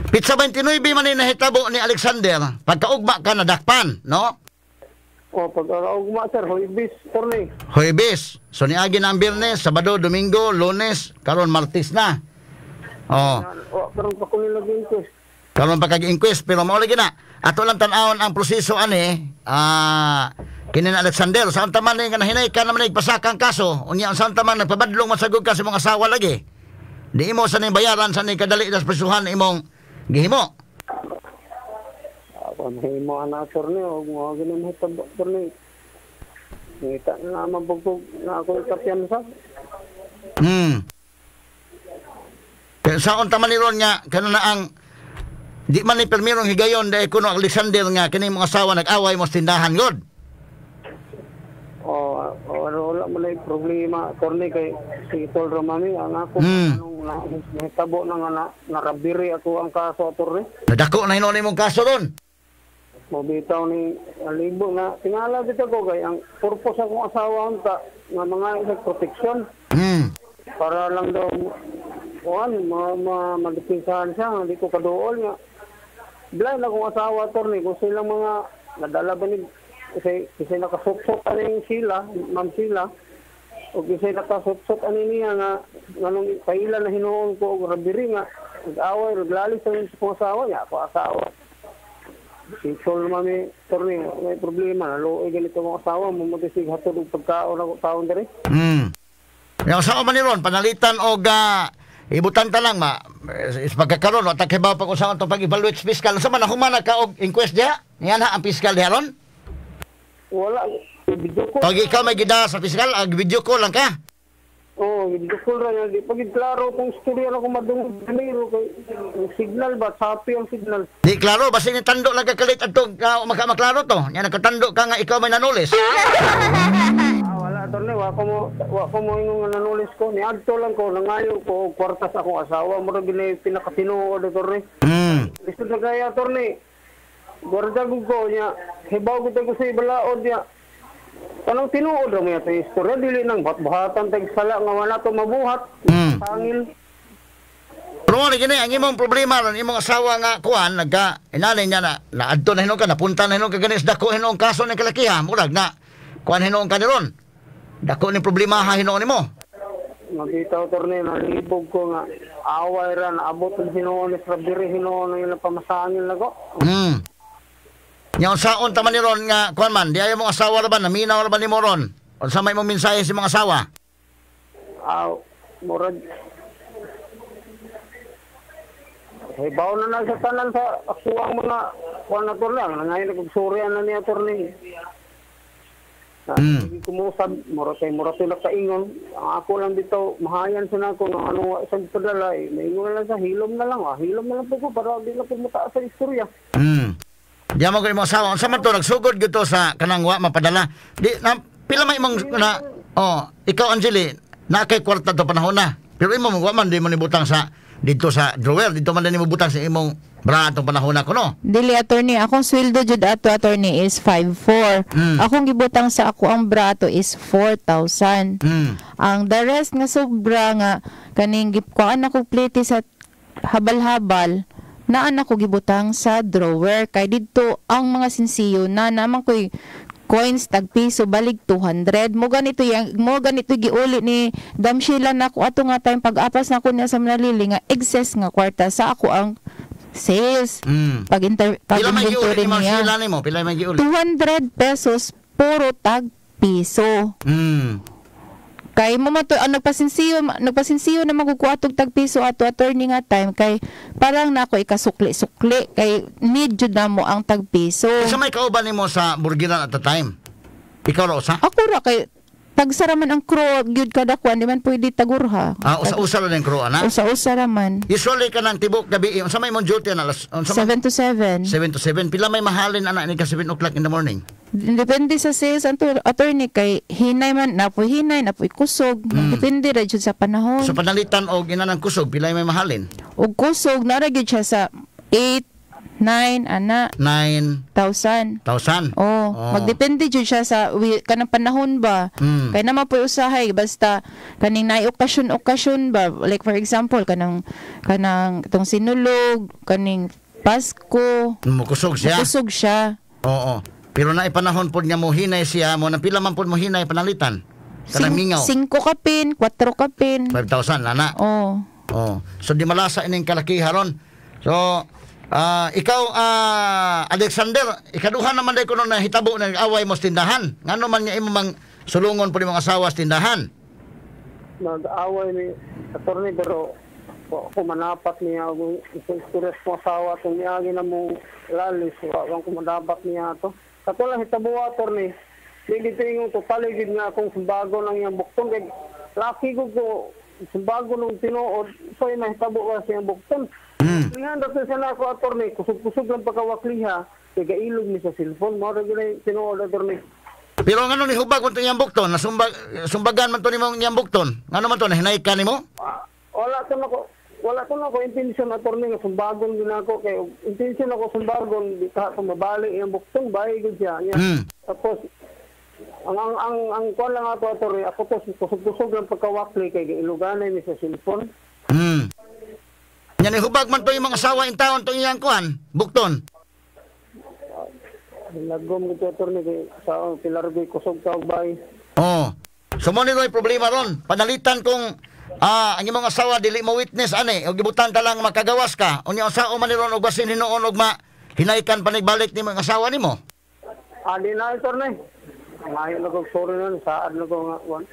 [SPEAKER 3] Pitsa 29 man ni nahitabo ni Alexander, pagkaugma ka nadakpan, no?
[SPEAKER 6] O, pag-ugma sir, Huwebes, attorney.
[SPEAKER 3] Huwebes. So niagi na ang Biyernes, Sabado, Domingo, Lunes, karon Martes na. Oh.
[SPEAKER 6] O, karon pa ko nila gi-inquest.
[SPEAKER 3] Karon pa kag inquest pero mao lagi na. Ato lang tan-awon ang proseso ani. Kini na Alexander, sa unta man nga nahinay ka naman pasaka ang kaso, unya unsa man nagpabadlong masagod ka sa imong asawa lagi. Di imo sa ning bayaran sa ning kadali sa presuhan imong gihimo.
[SPEAKER 6] Ako mahimo ana attorney og mo gini mahitabo attorney. Ngita na naman pag na ako kapiyansa.
[SPEAKER 3] Kaya sa unta man ni ron nga kano na ang di man ni permirong higayon dahil kuno Alexander nga kini imong asawa nag-away mo sa tindahan god.
[SPEAKER 6] O, o ano, wala mo na yung problema attorney kay si Tol Romani ang ako anong nahitabo na nga na, narabiri ako ang kaso attorney.
[SPEAKER 3] Nadako na hinuon imong kaso ron.
[SPEAKER 6] Mobitaw ni alibo nga tingala dito ko kay ang purpose akong asawa unta nga mga isang protection para lang daw kuan ma, ma madepensahan siya nga di ko kaduol nga blind akong asawa attorney kung silang mga nadala ba ni kasi kasi nakasuksok ani sila ma'am sila o kasi nakasuksok ani niya nga nganong paila na hinuon ko og rabiri nga nag-away naglalis sa akong asawa niya ako asawa si Sol mami attorney may problema naluoy ganito akong asawa mo matisig hatod og pagkaon ako taon diri.
[SPEAKER 3] Yang sa man ni ron panalitan og ibutan ta lang ma is pagkakaron wa ta kibaw pa kung saan to pag-evaluate sa fiscal. Unsa man nahuman na ka og inquest diha? Niya na ang fiscal diha ron?
[SPEAKER 6] Wala, video call.
[SPEAKER 3] Pag ikaw may gida sa fiscal, ag video call lang ka.
[SPEAKER 6] Oo, video call ra niya. Di pag klaro kung istorya na kung madungog primero kay ang signal ba, sapi ang signal.
[SPEAKER 3] Di klaro, basta ni tando lang kakalit adto ka maka maklaro to. Nya nakatando ka nga ikaw may nanulis.
[SPEAKER 6] Ah, wala attorney, wa ko mo ingon nga nanulis ko. Niadto lang ko, nangayo ko og kwarta sa akong asawa, mo ra gini pinakatinuod attorney. Lisod na kaya attorney. Gwarda gud ko niya, hibaw gud ko sa balaod niya. Kanang tinuod ra mo ito istorya dili nang buhat-buhatan tag sala nga wala to mabuhat. Pangil.
[SPEAKER 3] Pero mo gini ang imong problema ron imong asawa nga kuan nagka inani niya na naadto na hinuon ka, napunta na hinuon ka gani sa dako hinuon kaso ni kalakiha, murag na kuan hinuon ka ni ron. Dako ni problema ha hinuon nimo.
[SPEAKER 6] Mabitaw torne nalibog ko nga away ra naabot ang hinuon ni Rabiri hinuon ang ilang pamasangil nako.
[SPEAKER 3] Nya unsaon ta man ni ron nga kuan man, di ayo mong asawa ra ba naminaw ra ba nimo ron? Unsa may imong mensahe sa imong asawa?
[SPEAKER 6] Aw, murag hibaw na lang sa tanan sa akuang mga kuan na torne, ang nangayon nagsusuryan na niya torne. Kumusab, murag kay murag sila kaingon. Ang ako lang dito, mahayan sa nako nga ano wa isang padala eh. Maingon na lang sa hilom na lang, hilom na lang po ko para di na po mataas sa istorya.
[SPEAKER 3] Di mo ko imong asawa, unsa man to nagsugod gyud to sa kanang wa mapadala. Di na pila may imong na oh, ikaw Angeli, na kay kwarta to panahon na. Pero imo wa man di mo nibutang sa dito sa drawer, dito man din mo butang sa imong bra atong panahon na kuno.
[SPEAKER 4] Dili attorney, akong sweldo jud ato attorney is 5,400. Akong gibutang sa ako ang bra ato is 4,000. Ang the rest nga sobra nga kaning gipkuan ako plate sa habal-habal naan ako gibutang sa drawer kay didto ang mga sinsiyo na naman ko'y coins tag piso balig 200 mo ganito yang mo ganito giuli ni Dam Sheila nako ato nga time pag-apas nako niya sa Manalili nga excess nga kwarta sa ako ang sales. Pag pag
[SPEAKER 3] pila may giuli
[SPEAKER 4] inventory
[SPEAKER 3] ni Ma'am
[SPEAKER 4] niya
[SPEAKER 3] Sheila nimo? Pila may giuli?
[SPEAKER 4] 200 pesos puro tag piso. Kay mo man to ang nagpasinsiyo na magkukuha tog tag piso ato attorney nga time kay parang nako ikasukli-sukli kay need jud na mo ang tag piso.
[SPEAKER 3] Sa may kauban nimo sa burgiran at the time? Ikaw ra usa?
[SPEAKER 4] Ako ra kay tagsara man ang crew gyud kada kuan di man pwede tagurha.
[SPEAKER 3] Ah, usa-usa ra ning crew ana.
[SPEAKER 4] Usa-usa ra man.
[SPEAKER 3] Usually ka nang tibok gabi, unsa may imong duty ana? Unsa
[SPEAKER 4] 7 to 7.
[SPEAKER 3] 7 to 7. Pila may mahalin ana ni ka 7 o'clock in the morning?
[SPEAKER 4] Depende sa sales attorney kay hinay man napoy hinay napoy kusog. Depende ra jud sa panahon.
[SPEAKER 3] Sa panalitan og inanang kusog, pila may mahalin?
[SPEAKER 4] Og kusog nara gyud siya sa 8 9 ana
[SPEAKER 3] 9,000.
[SPEAKER 4] 1,000. Oh, magdepende jud siya sa kanang panahon ba. Kay naman po'y usahay basta kaning naay okasyon ba, like for example kanang itong sinulog, kaning Pasko,
[SPEAKER 3] mukusog siya.
[SPEAKER 4] Mukusog siya.
[SPEAKER 3] Oo. Pero naay panahon pod nga mo hinay siya mo na pila man pod mo hinay panalitan. Kanang mingaw.
[SPEAKER 4] 5 kapin, 4 kapin.
[SPEAKER 3] 5,000 ana.
[SPEAKER 4] Oh.
[SPEAKER 3] Oh. So di malasa ining kalakiha ron. So ikaw Alexander, ikaduha naman day kuno na hitabo na away mo sa tindahan. Ngano man nga imo mang sulungon po nimong asawa sa tindahan?
[SPEAKER 6] Nag-away ni attorney pero ako manapat niya ako istorya sa asawa itong niagi na mo lalis wa ko manapat niya ato. Kato lang hitabo attorney. Di gid ingon totally gid nga akong sumbago lang iyang bukton kay laki ko sumbago nung tinuod so nahitabo ka sa iyang bukton. Nga dato sa nako attorney kusog-kusog lang pagkawakliha kay gailog ni sa cellphone mao ra gyud tinuod attorney.
[SPEAKER 3] Pero ngano ni hubag unto iyang bukton? Nasumbag sumbagan man to nimong iyang bukton. Ngano man to nahinay ka nimo?
[SPEAKER 6] Wala to nako intention attorney nga sumbagon gyud nako kay intention ako sumbagon di ka mabali iyang bukton bay gyud siya. Tapos ang kuan lang ato attorney ako to kusog-kusog lang pagkawakli kay gailuganay ni sa cellphone.
[SPEAKER 3] Nya ni hubag man to yung mga asawa in taon to iyang kuan bukton.
[SPEAKER 6] Lagom gud attorney kay sa pilargoy kusog ka og bay.
[SPEAKER 3] Oh. So mo ni problema ron. Panalitan kung ang imong asawa dili mo witness ani og gibutan ta lang makagawas ka. Unya unsao man ni ron og basin hinuon og ma hinaykan panigbalik ni mga asawa nimo?
[SPEAKER 6] Di na attorney. Ngayon na kog sorry nun saad na ko nga kuan.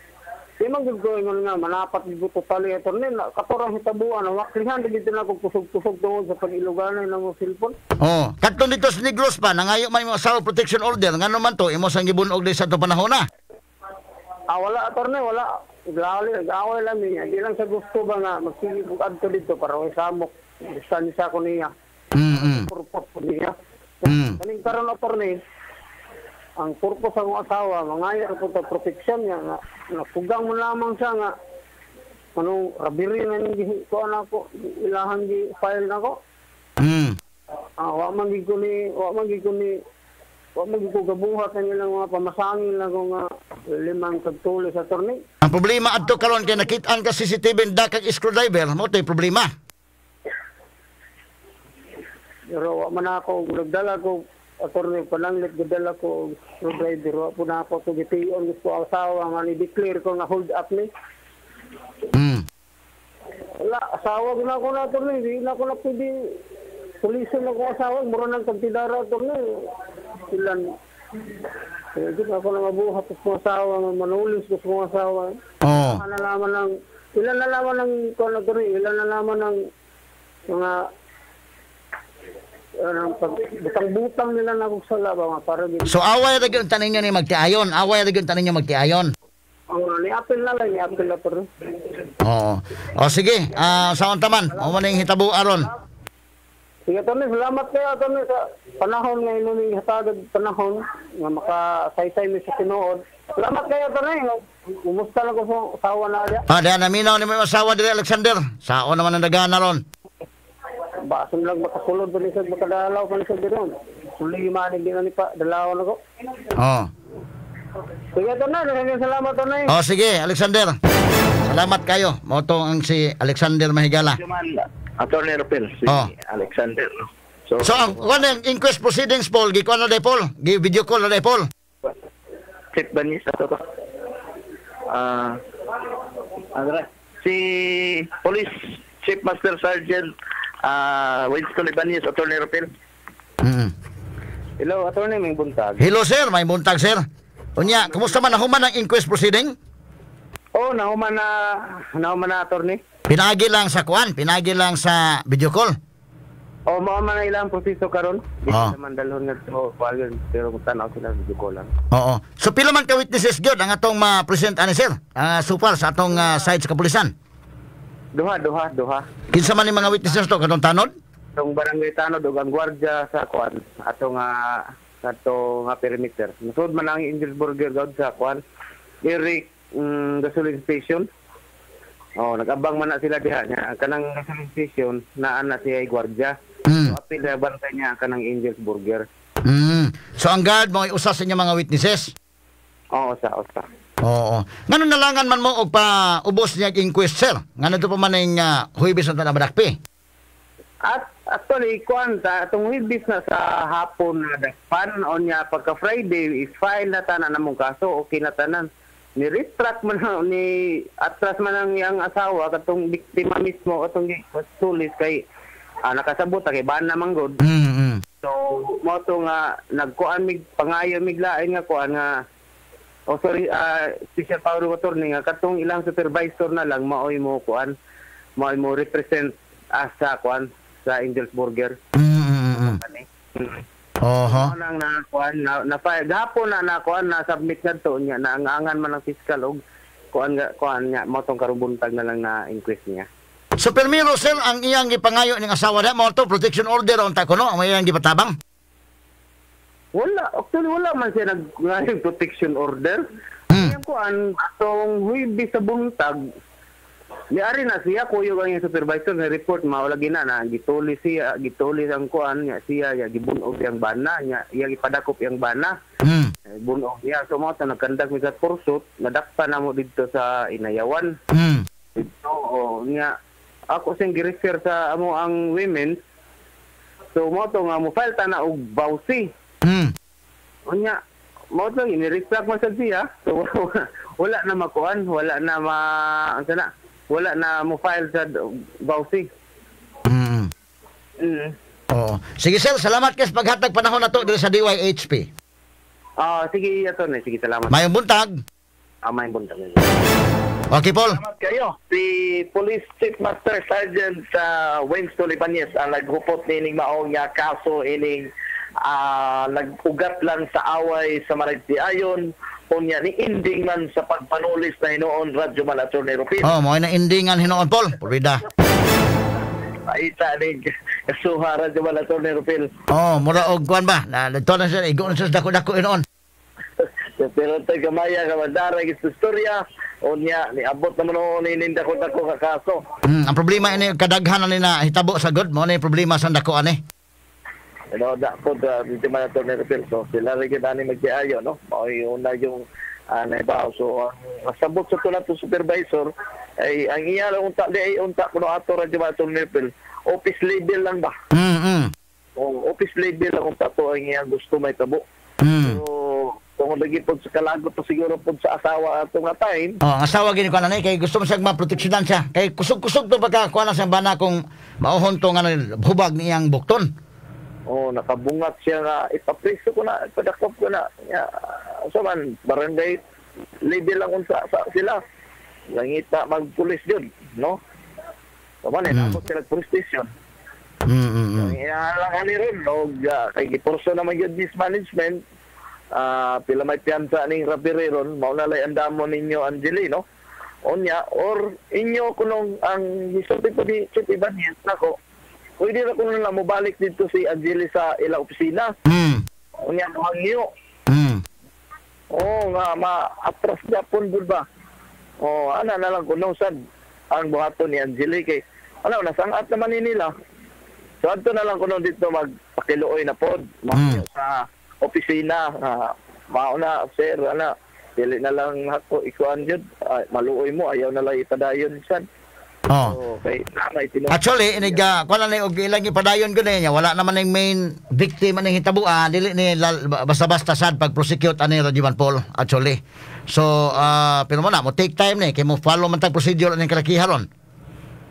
[SPEAKER 6] Di man gud ko ingon nga manapat gud totally attorney katorang hitabuan waklihan dito na kog kusog-kusog tungod sa pag-iluganay ng mo cellphone.
[SPEAKER 3] Oh, kadto dito sa Negros pa nangayo man imong asawa protection order ngano man to imo sang gibunog di sa to panahon na.
[SPEAKER 6] Wala attorney, wala. Grabe, nag-away lang niya. Di lang sa gusto ba nga magsige kog adto dito para way samok. Distansya ko niya. Purpose ko niya. Kaning karon attorney, ang purpose akong asawa, mangayo po ta protection niya nga napugang mo lamang siya nga anong rabiri na ning ko nako ilahan gi file nako. Wa man gid ko gabuhat ang ilang mga pamasangin lang ko nga limang tagtulo sa attorney.
[SPEAKER 3] Ang problema adto karon kay nakit-an ka CCTV dakag screwdriver, mo to'y problema.
[SPEAKER 6] Pero wa man ako nagdala ko attorney pananglit gidala ko screwdriver, wa po na ako to gitiyon gusto asawa nga ni declare ko nga hold up ni. Wala asawa ko na ako na attorney, di na ako na pwede pulisan ako asawa, mura nang kantidara attorney. Ilan eh ako na mabuhat sa asawa, manulis ko sa asawa.
[SPEAKER 3] Oh.
[SPEAKER 6] Ilan nalaman ng kuan attorney, ilan nalaman ng mga butang-butang nila na kung sala ba nga para
[SPEAKER 3] So away ra gyud tanin niyo ni magtiayon, away ra gyud tanin niyo magtiayon.
[SPEAKER 6] Ang ni apel na lang, ni apel na pero.
[SPEAKER 3] Oo. O sige, sa unta man, mo man ning hitabo aron.
[SPEAKER 6] Sige attorney, salamat kayo attorney sa panahon nga imo ning hatagad panahon nga makasaysay mi sa tinuod. Salamat kayo attorney. Kumusta lang ko sa asawa na diya?
[SPEAKER 3] Diya naminaw ni mo asawa diri Alexander. Sao naman ang dagana ron?
[SPEAKER 6] Bason lang makasulod pa ni sa makadalaw pa ni sa diron. Suli manig din na ni pa dalaw na ko.
[SPEAKER 3] Oo.
[SPEAKER 6] Sige attorney, salamat attorney.
[SPEAKER 3] Oh sige, Alexander. Salamat kayo. Mo to ang si Alexander Mahigala.
[SPEAKER 5] Attorney Rupil, si Alexander, no?
[SPEAKER 3] So ang kuan ang inquest proceedings, Paul, gi kuan na day, Paul, gi video call na day, Paul.
[SPEAKER 5] Chief Banis ato to. Si Police Chief Master Sergeant Winston Ibanez, Attorney Rupil.
[SPEAKER 6] Hello, Attorney, may buntag.
[SPEAKER 3] Hello sir, may buntag sir. Unya, kumusta man nahuman ang inquest proceeding?
[SPEAKER 6] Oh, nahuman na, Attorney.
[SPEAKER 3] Pinagi lang sa kuan, pinagi lang sa video call.
[SPEAKER 6] Oh, mao man na ilang proseso karon. Di naman dalhon ngadto kuan, pero kung tan-aw sila video call lang.
[SPEAKER 3] Oo. So pila man ka witnesses gyud ang atong ma-present ani sir? So far sa atong side sa kapulisan.
[SPEAKER 6] Duha.
[SPEAKER 3] Kinsa man ni mga witnesses to katong tanod?
[SPEAKER 6] Atong barangay tanod ug ang gwardiya sa kuan atong ato nga perimeter. Nasud man ang Angels Burger gawd sa kuan Eric gasoline station. Oh, nag-abang man na sila diha nya kanang gasoline station naa na siya gwardiya. So apil na bantay niya kanang Angels Burger.
[SPEAKER 3] So ang guard mo ay usa sa inyong mga witnesses?
[SPEAKER 6] Oo, usa.
[SPEAKER 3] Oo. Ngano nalangan man mo og pa ubos niya inquest sir? Ngano pa man ning Huwebes na madakpi?
[SPEAKER 6] At actually kuan ta atong Huwebes na sa hapon na dakpan onya pagka Friday i-file na tanan namong kaso, okay na tanan. Ni retract man ni atras man ang iyang asawa katong biktima mismo katong tulis kay nakasabot kay bana man gud. So mo to nga nagkuan mig pangayo mig lain nga kuan nga special power of attorney nga katong ilang supervisor na lang maoy mo kuan maoy mo represent asa kuan sa Angels Burger.
[SPEAKER 3] Oho.
[SPEAKER 6] Nang nakuan na file gahapon na nakuan na submit ngadto niya naangan man ang fiscal og kuan kuan niya mo tong karubuntag na lang na inquest niya.
[SPEAKER 3] So permiro sir ang iyang gipangayo ning asawa na mo to protection order unta kuno ang iyang gipatabang.
[SPEAKER 6] Wala, actually wala man siya nag protection order. Iyang kuan atong Huwebes sa buntag niari na siya kuyog ang iyang supervisor na report mao lagi na na gituli siya, gituli ang kuan niya siya ya gibunog iyang bana niya, iyang ipadakop iyang bana. Bunog niya so mao ta nagkandak mi sa pursuit, nadakpan namo didto sa Inayawan. Oo, niya ako siyang gi-refer sa amo ang women. So mao to nga mo file ta na og bawsi. Unya mao to ini-retract man sad siya. So wala na makuan, wala na ma unsa na, wala na mo file sa bawsi.
[SPEAKER 3] Oo. Sige sir, salamat kay sa paghatag panahon nato diri sa DYHP.
[SPEAKER 6] Sige attorney, sige salamat.
[SPEAKER 3] Mayong buntag.
[SPEAKER 6] Mayong buntag.
[SPEAKER 3] Okay, Paul.
[SPEAKER 5] Salamat kayo. Si Police Chief Master Sergeant Winston Ibanez ang naghupot nining maong nga kaso ining nag-ugat lang sa away sa Maragtiayon unya ni ending man sa pagpanulis na hinuon Radyo Man Attorney Rupil.
[SPEAKER 3] Oh, mo na endingan hinuon, Paul. Purida.
[SPEAKER 5] Paita ni kasuha Radyo Man Attorney Rupil.
[SPEAKER 3] Oh, mura og kuan ba? Na dito na siya igo na siya dako-dako hinuon.
[SPEAKER 5] Pero tayo gamaya ka mandara sa istorya unya niabot naman noon ining dako-dako ka kaso.
[SPEAKER 3] Ang problema ini kadaghan na ni na hitabo sa god mo ni problema sa dako ani.
[SPEAKER 5] Ano da po dito man Attorney Rupil. So sila rin kita ni magtiayo no. Mao'y una yung naibaw. So ang sabot sa tulad to supervisor ay ang iya lang unta di ay unta kuno ato ra di ba Attorney Rupil. Office label lang ba? O office label lang unta to ang iya gusto may tabo. So kung lagi po sa kalagot to siguro po sa asawa ato nga time.
[SPEAKER 3] Oh, ang asawa gini ko na kay gusto mo siyang maproteksyonan siya. Kay kusog-kusog to pagka kuha na siyang bana kung mauhon to nga hubag niyang bukton.
[SPEAKER 5] Oh, nakabungat siya nga ipapriso ko na, ipadakop ko na. Ya, so man barangay label lang unsa sa sila. Langita magpulis jud, no? So man inabot sila police station. Iya lang ani ron og kay gipurso naman gyud mismanagement. Pila may piyansa ning rapire ron, mao na lay andamon ninyo Angeli, no? Onya or inyo kunong ang gisulti po ni Chief Ibanez nako. Pwede ra kuno na mobalik dito si Angeli sa ila opisina. Unya mohangyo. Oo nga ma-atras gyapon gud ba. Oh, ana na lang kuno sad ang buhaton ni Angeli kay ano nasangat naman ni nila. So adto na lang kuno dito magpakiluoy na pod sa opisina. Mao na sir ana dili na lang ako ikuan jud, maluoy mo ayaw na lang ipadayon sad.
[SPEAKER 3] Oh.
[SPEAKER 5] So, kay may tinuod.
[SPEAKER 3] Actually, inig kuan lang og ilang ipadayon gud niya, wala naman ning main victim aning hitabua, dili ni basta-basta sad pag-prosecute ani Radyoman Paul actually. So, pero mo na mo take time ni kay mo follow man tag procedure aning kalakiha ron.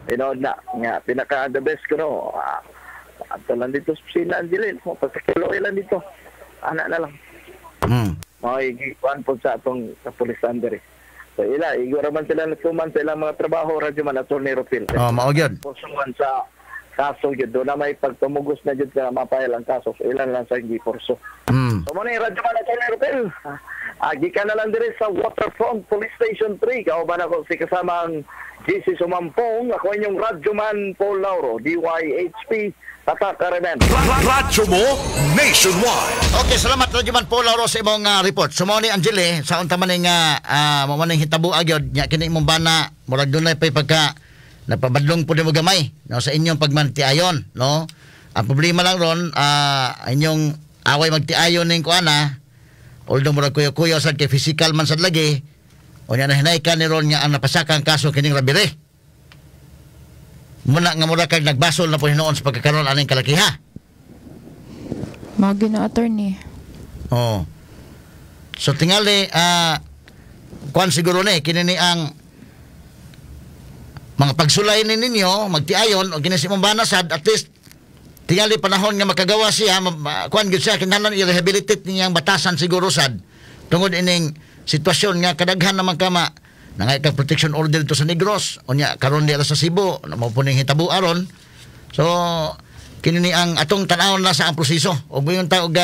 [SPEAKER 5] Tinuod na nga pinaka the best ko no. Ato lang dito sa opisina Angeline, mo pasakilo lang dito. Ana na lang. Mao gikuan po sa atong sa pulisan diri. So ila igora man sila nagtuman sa ilang mga trabaho, radyo man, Attorney Rupil.
[SPEAKER 3] Oh, mao gyud.
[SPEAKER 5] Pusuan sa kaso gyud do na may pagtumugos na gyud ka mapayal ang kaso. So ilan lang sa gipurso. So mo ni radyo man, Attorney Rupil. Gikan na lang diri sa Waterfront Police Station 3. Kauban ako si kasamang GC Sumampong. Ako inyong radyoman Paul Lauro, DYHP, Tatak RMN.
[SPEAKER 2] Radyo mo nationwide.
[SPEAKER 3] Okay, salamat Radyoman Paul Lauro sa imong report. So mao ni Angeli, sa unta man ning mao man ning hitabo gyud nya kini imong bana murag dunay pay pagka napabadlong pud nimo gamay no sa inyong pagmantiayon, no. Ang problema lang ron, inyong away magtiayon ning kuana, although murag kuyo-kuyo sad kay physical man sad lagi. Unya na hinay ka ni ron nga ang napasakang kaso kining Rabire. Muna nga mura kag nagbasol na po hinuon sa pagkakaroon aning kalakiha.
[SPEAKER 4] Mao gyud na, attorney.
[SPEAKER 3] Oh. So tingali kuan siguro ni kini ni ang mga pagsulay ni ninyo magtiayon o kini si imong bana sad at least tingali panahon nga makagawa siya kuan gyud siya kinahanglan i-rehabilitate niyang batasan siguro sad tungod ining sitwasyon nga kadaghan naman kama nangay kag protection order dito sa Negros unya karon di sa Cebu mao po ning hitabo aron. So kini ni ang atong tan-awon na sa ang proseso ug moingon ta og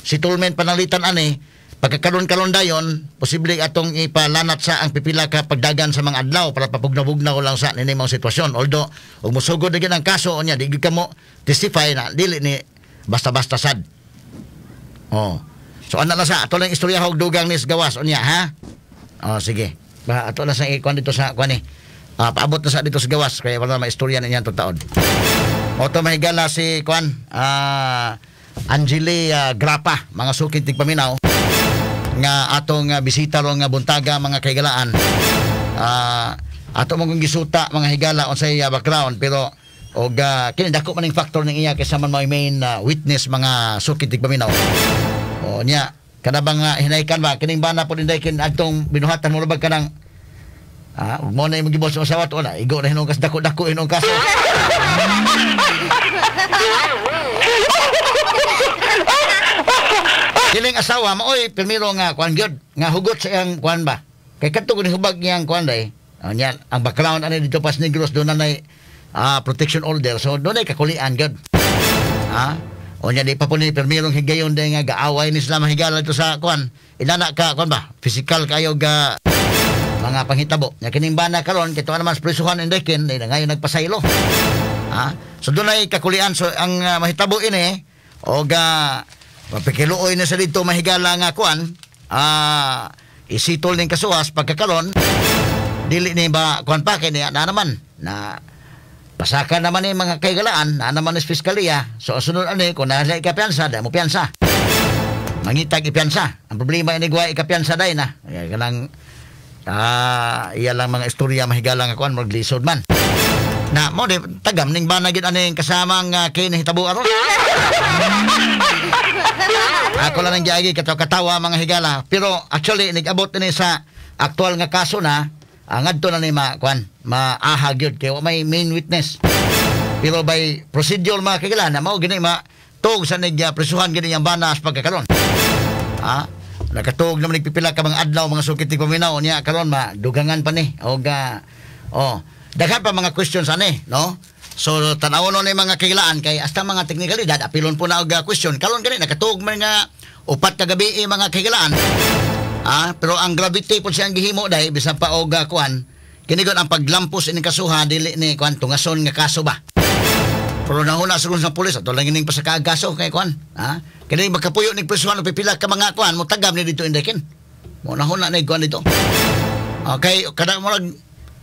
[SPEAKER 3] settlement panalitan ani pagkakaron-karon dayon posible atong ipalanat sa ang pipila ka pagdagan sa mga adlaw para papugnaw-bugnaw lang sa nini mga sitwasyon, although ug mosugod na gyud ang kaso unya di gyud ka mo testify na dili ni basta-basta sad. Oh. So ana na sa ato lang istorya og dugang ni gawas unya ha. Oh sige. Ba ato na sa ikuan dito sa kuan ni. Paabot na sa dito sa gawas kaya wala maistorya niyan taon. Oto mahigala si kuan Angeli Grapa, mga suking tigpaminaw nga atong bisita ron nga buntaga mga kahigalaan. Ato mong gisuta mga higala unsay background pero og kini dako man ning factor ning iya kaysa man may main witness mga suking tigpaminaw. O nya kada bang hinaykan ba kining bana po dinday kin adtong binuhatan mo bag kanang mo na imong gibos sa asawa to na igo na hinong kas dako-dako hinong kaso. Kining asawa maoy primero nga kuan gyud nga hugot sa iyang kuan ba. Kay kadto kun hubag niyang kuan day. Nya ang background ani dito pas Negros doon na nay protection order. So doon ay kakulian gyud. Ha? O nya di pa po ni pirmirong higayon day nga gaaway ni sila mahigala dito sa kuan. Inana ka kuan ba? Physical kayo ga mga panghitabo. Nya kining bana karon kay tuwa naman sa prisuhan indekin day ngayon nagpasaylo. Ha? So doon ay kakulian. So ang mahitabo ini og mapikiluoy na sa dito mahigala nga kuan, isitol ning kasuhas pagkakaron dili ni ba kuan pa kay niya na naman na pasaka naman ni mga kaigalaan na naman is piskaliya. So sunod ani kung nasa ikapiansa da mo piansa. Mangitag ipiansa. Ang problema ini guwa ikapiansa day na. Kanang iya lang mga istorya mahigala nga kuan maglisod man. Na mo di tagam ning bana gid aning kasamang kay nahitabo aron. Ako lang ang giagi katawa mga higala. Pero actually nag-abot ni sa aktual nga kaso na ngadto na ni ma kuan maaha gyud kay wa may main witness. Pero by procedure mga kigala na mao gini ma tuog sa nig prisuhan gini ang bana sa pagkakaron. Ha? Nakatuog naman nagpipila ka mga adlaw mga sukit paminaw niya karon ma dugangan pa ni og oh daghan pa mga questions ani no. So tan-awon ni mga kagilaan kay hasta mga teknikalidad apilon po na og question karon gani nakatuog man nga upat ka gabi mga kagilaan. Pero ang gravity po siyang gihimo dai bisan pa og kuan kini gud ang paglampos ining kasuha dili ni kuan tungason nga kaso ba. Pero nahuna sa pulis ato lang ining pasakaag kaso kay kuan ha kini makapuyo ning prisuhan og pipila ka mga kuan mo tagam ni dito indekin. Mo nahuna na kuan dito. Okay, kada murag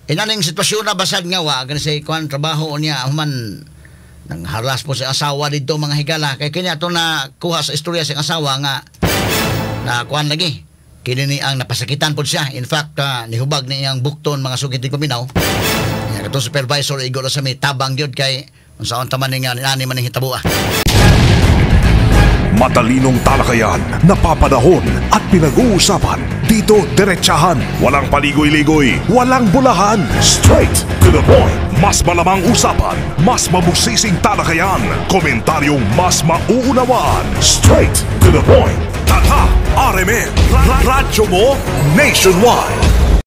[SPEAKER 3] inaning sitwasyon na basad nga wa gani say kuan trabaho niya human nang haras po sa asawa dito mga higala kay kini ato na kuha sa istorya sa asawa nga na kuan lagi kini ni ang napasakitan po siya. In fact, nihubag ni iyang bukton mga sugit paminaw. Katong supervisor igo ra sa may tabang gyud kay unsaon ta man ni nga ani man ning hitabo ah.
[SPEAKER 8] Matalinong talakayan, napapanahon at pinag-uusapan. Dito, diretsahan. Walang paligoy-ligoy, walang bolahan. Straight to the point. Mas malamang usapan, mas mabusising talakayan. Komentaryong mas mauunawaan. Straight to the point. Tatak RMN. Radyo mo nationwide.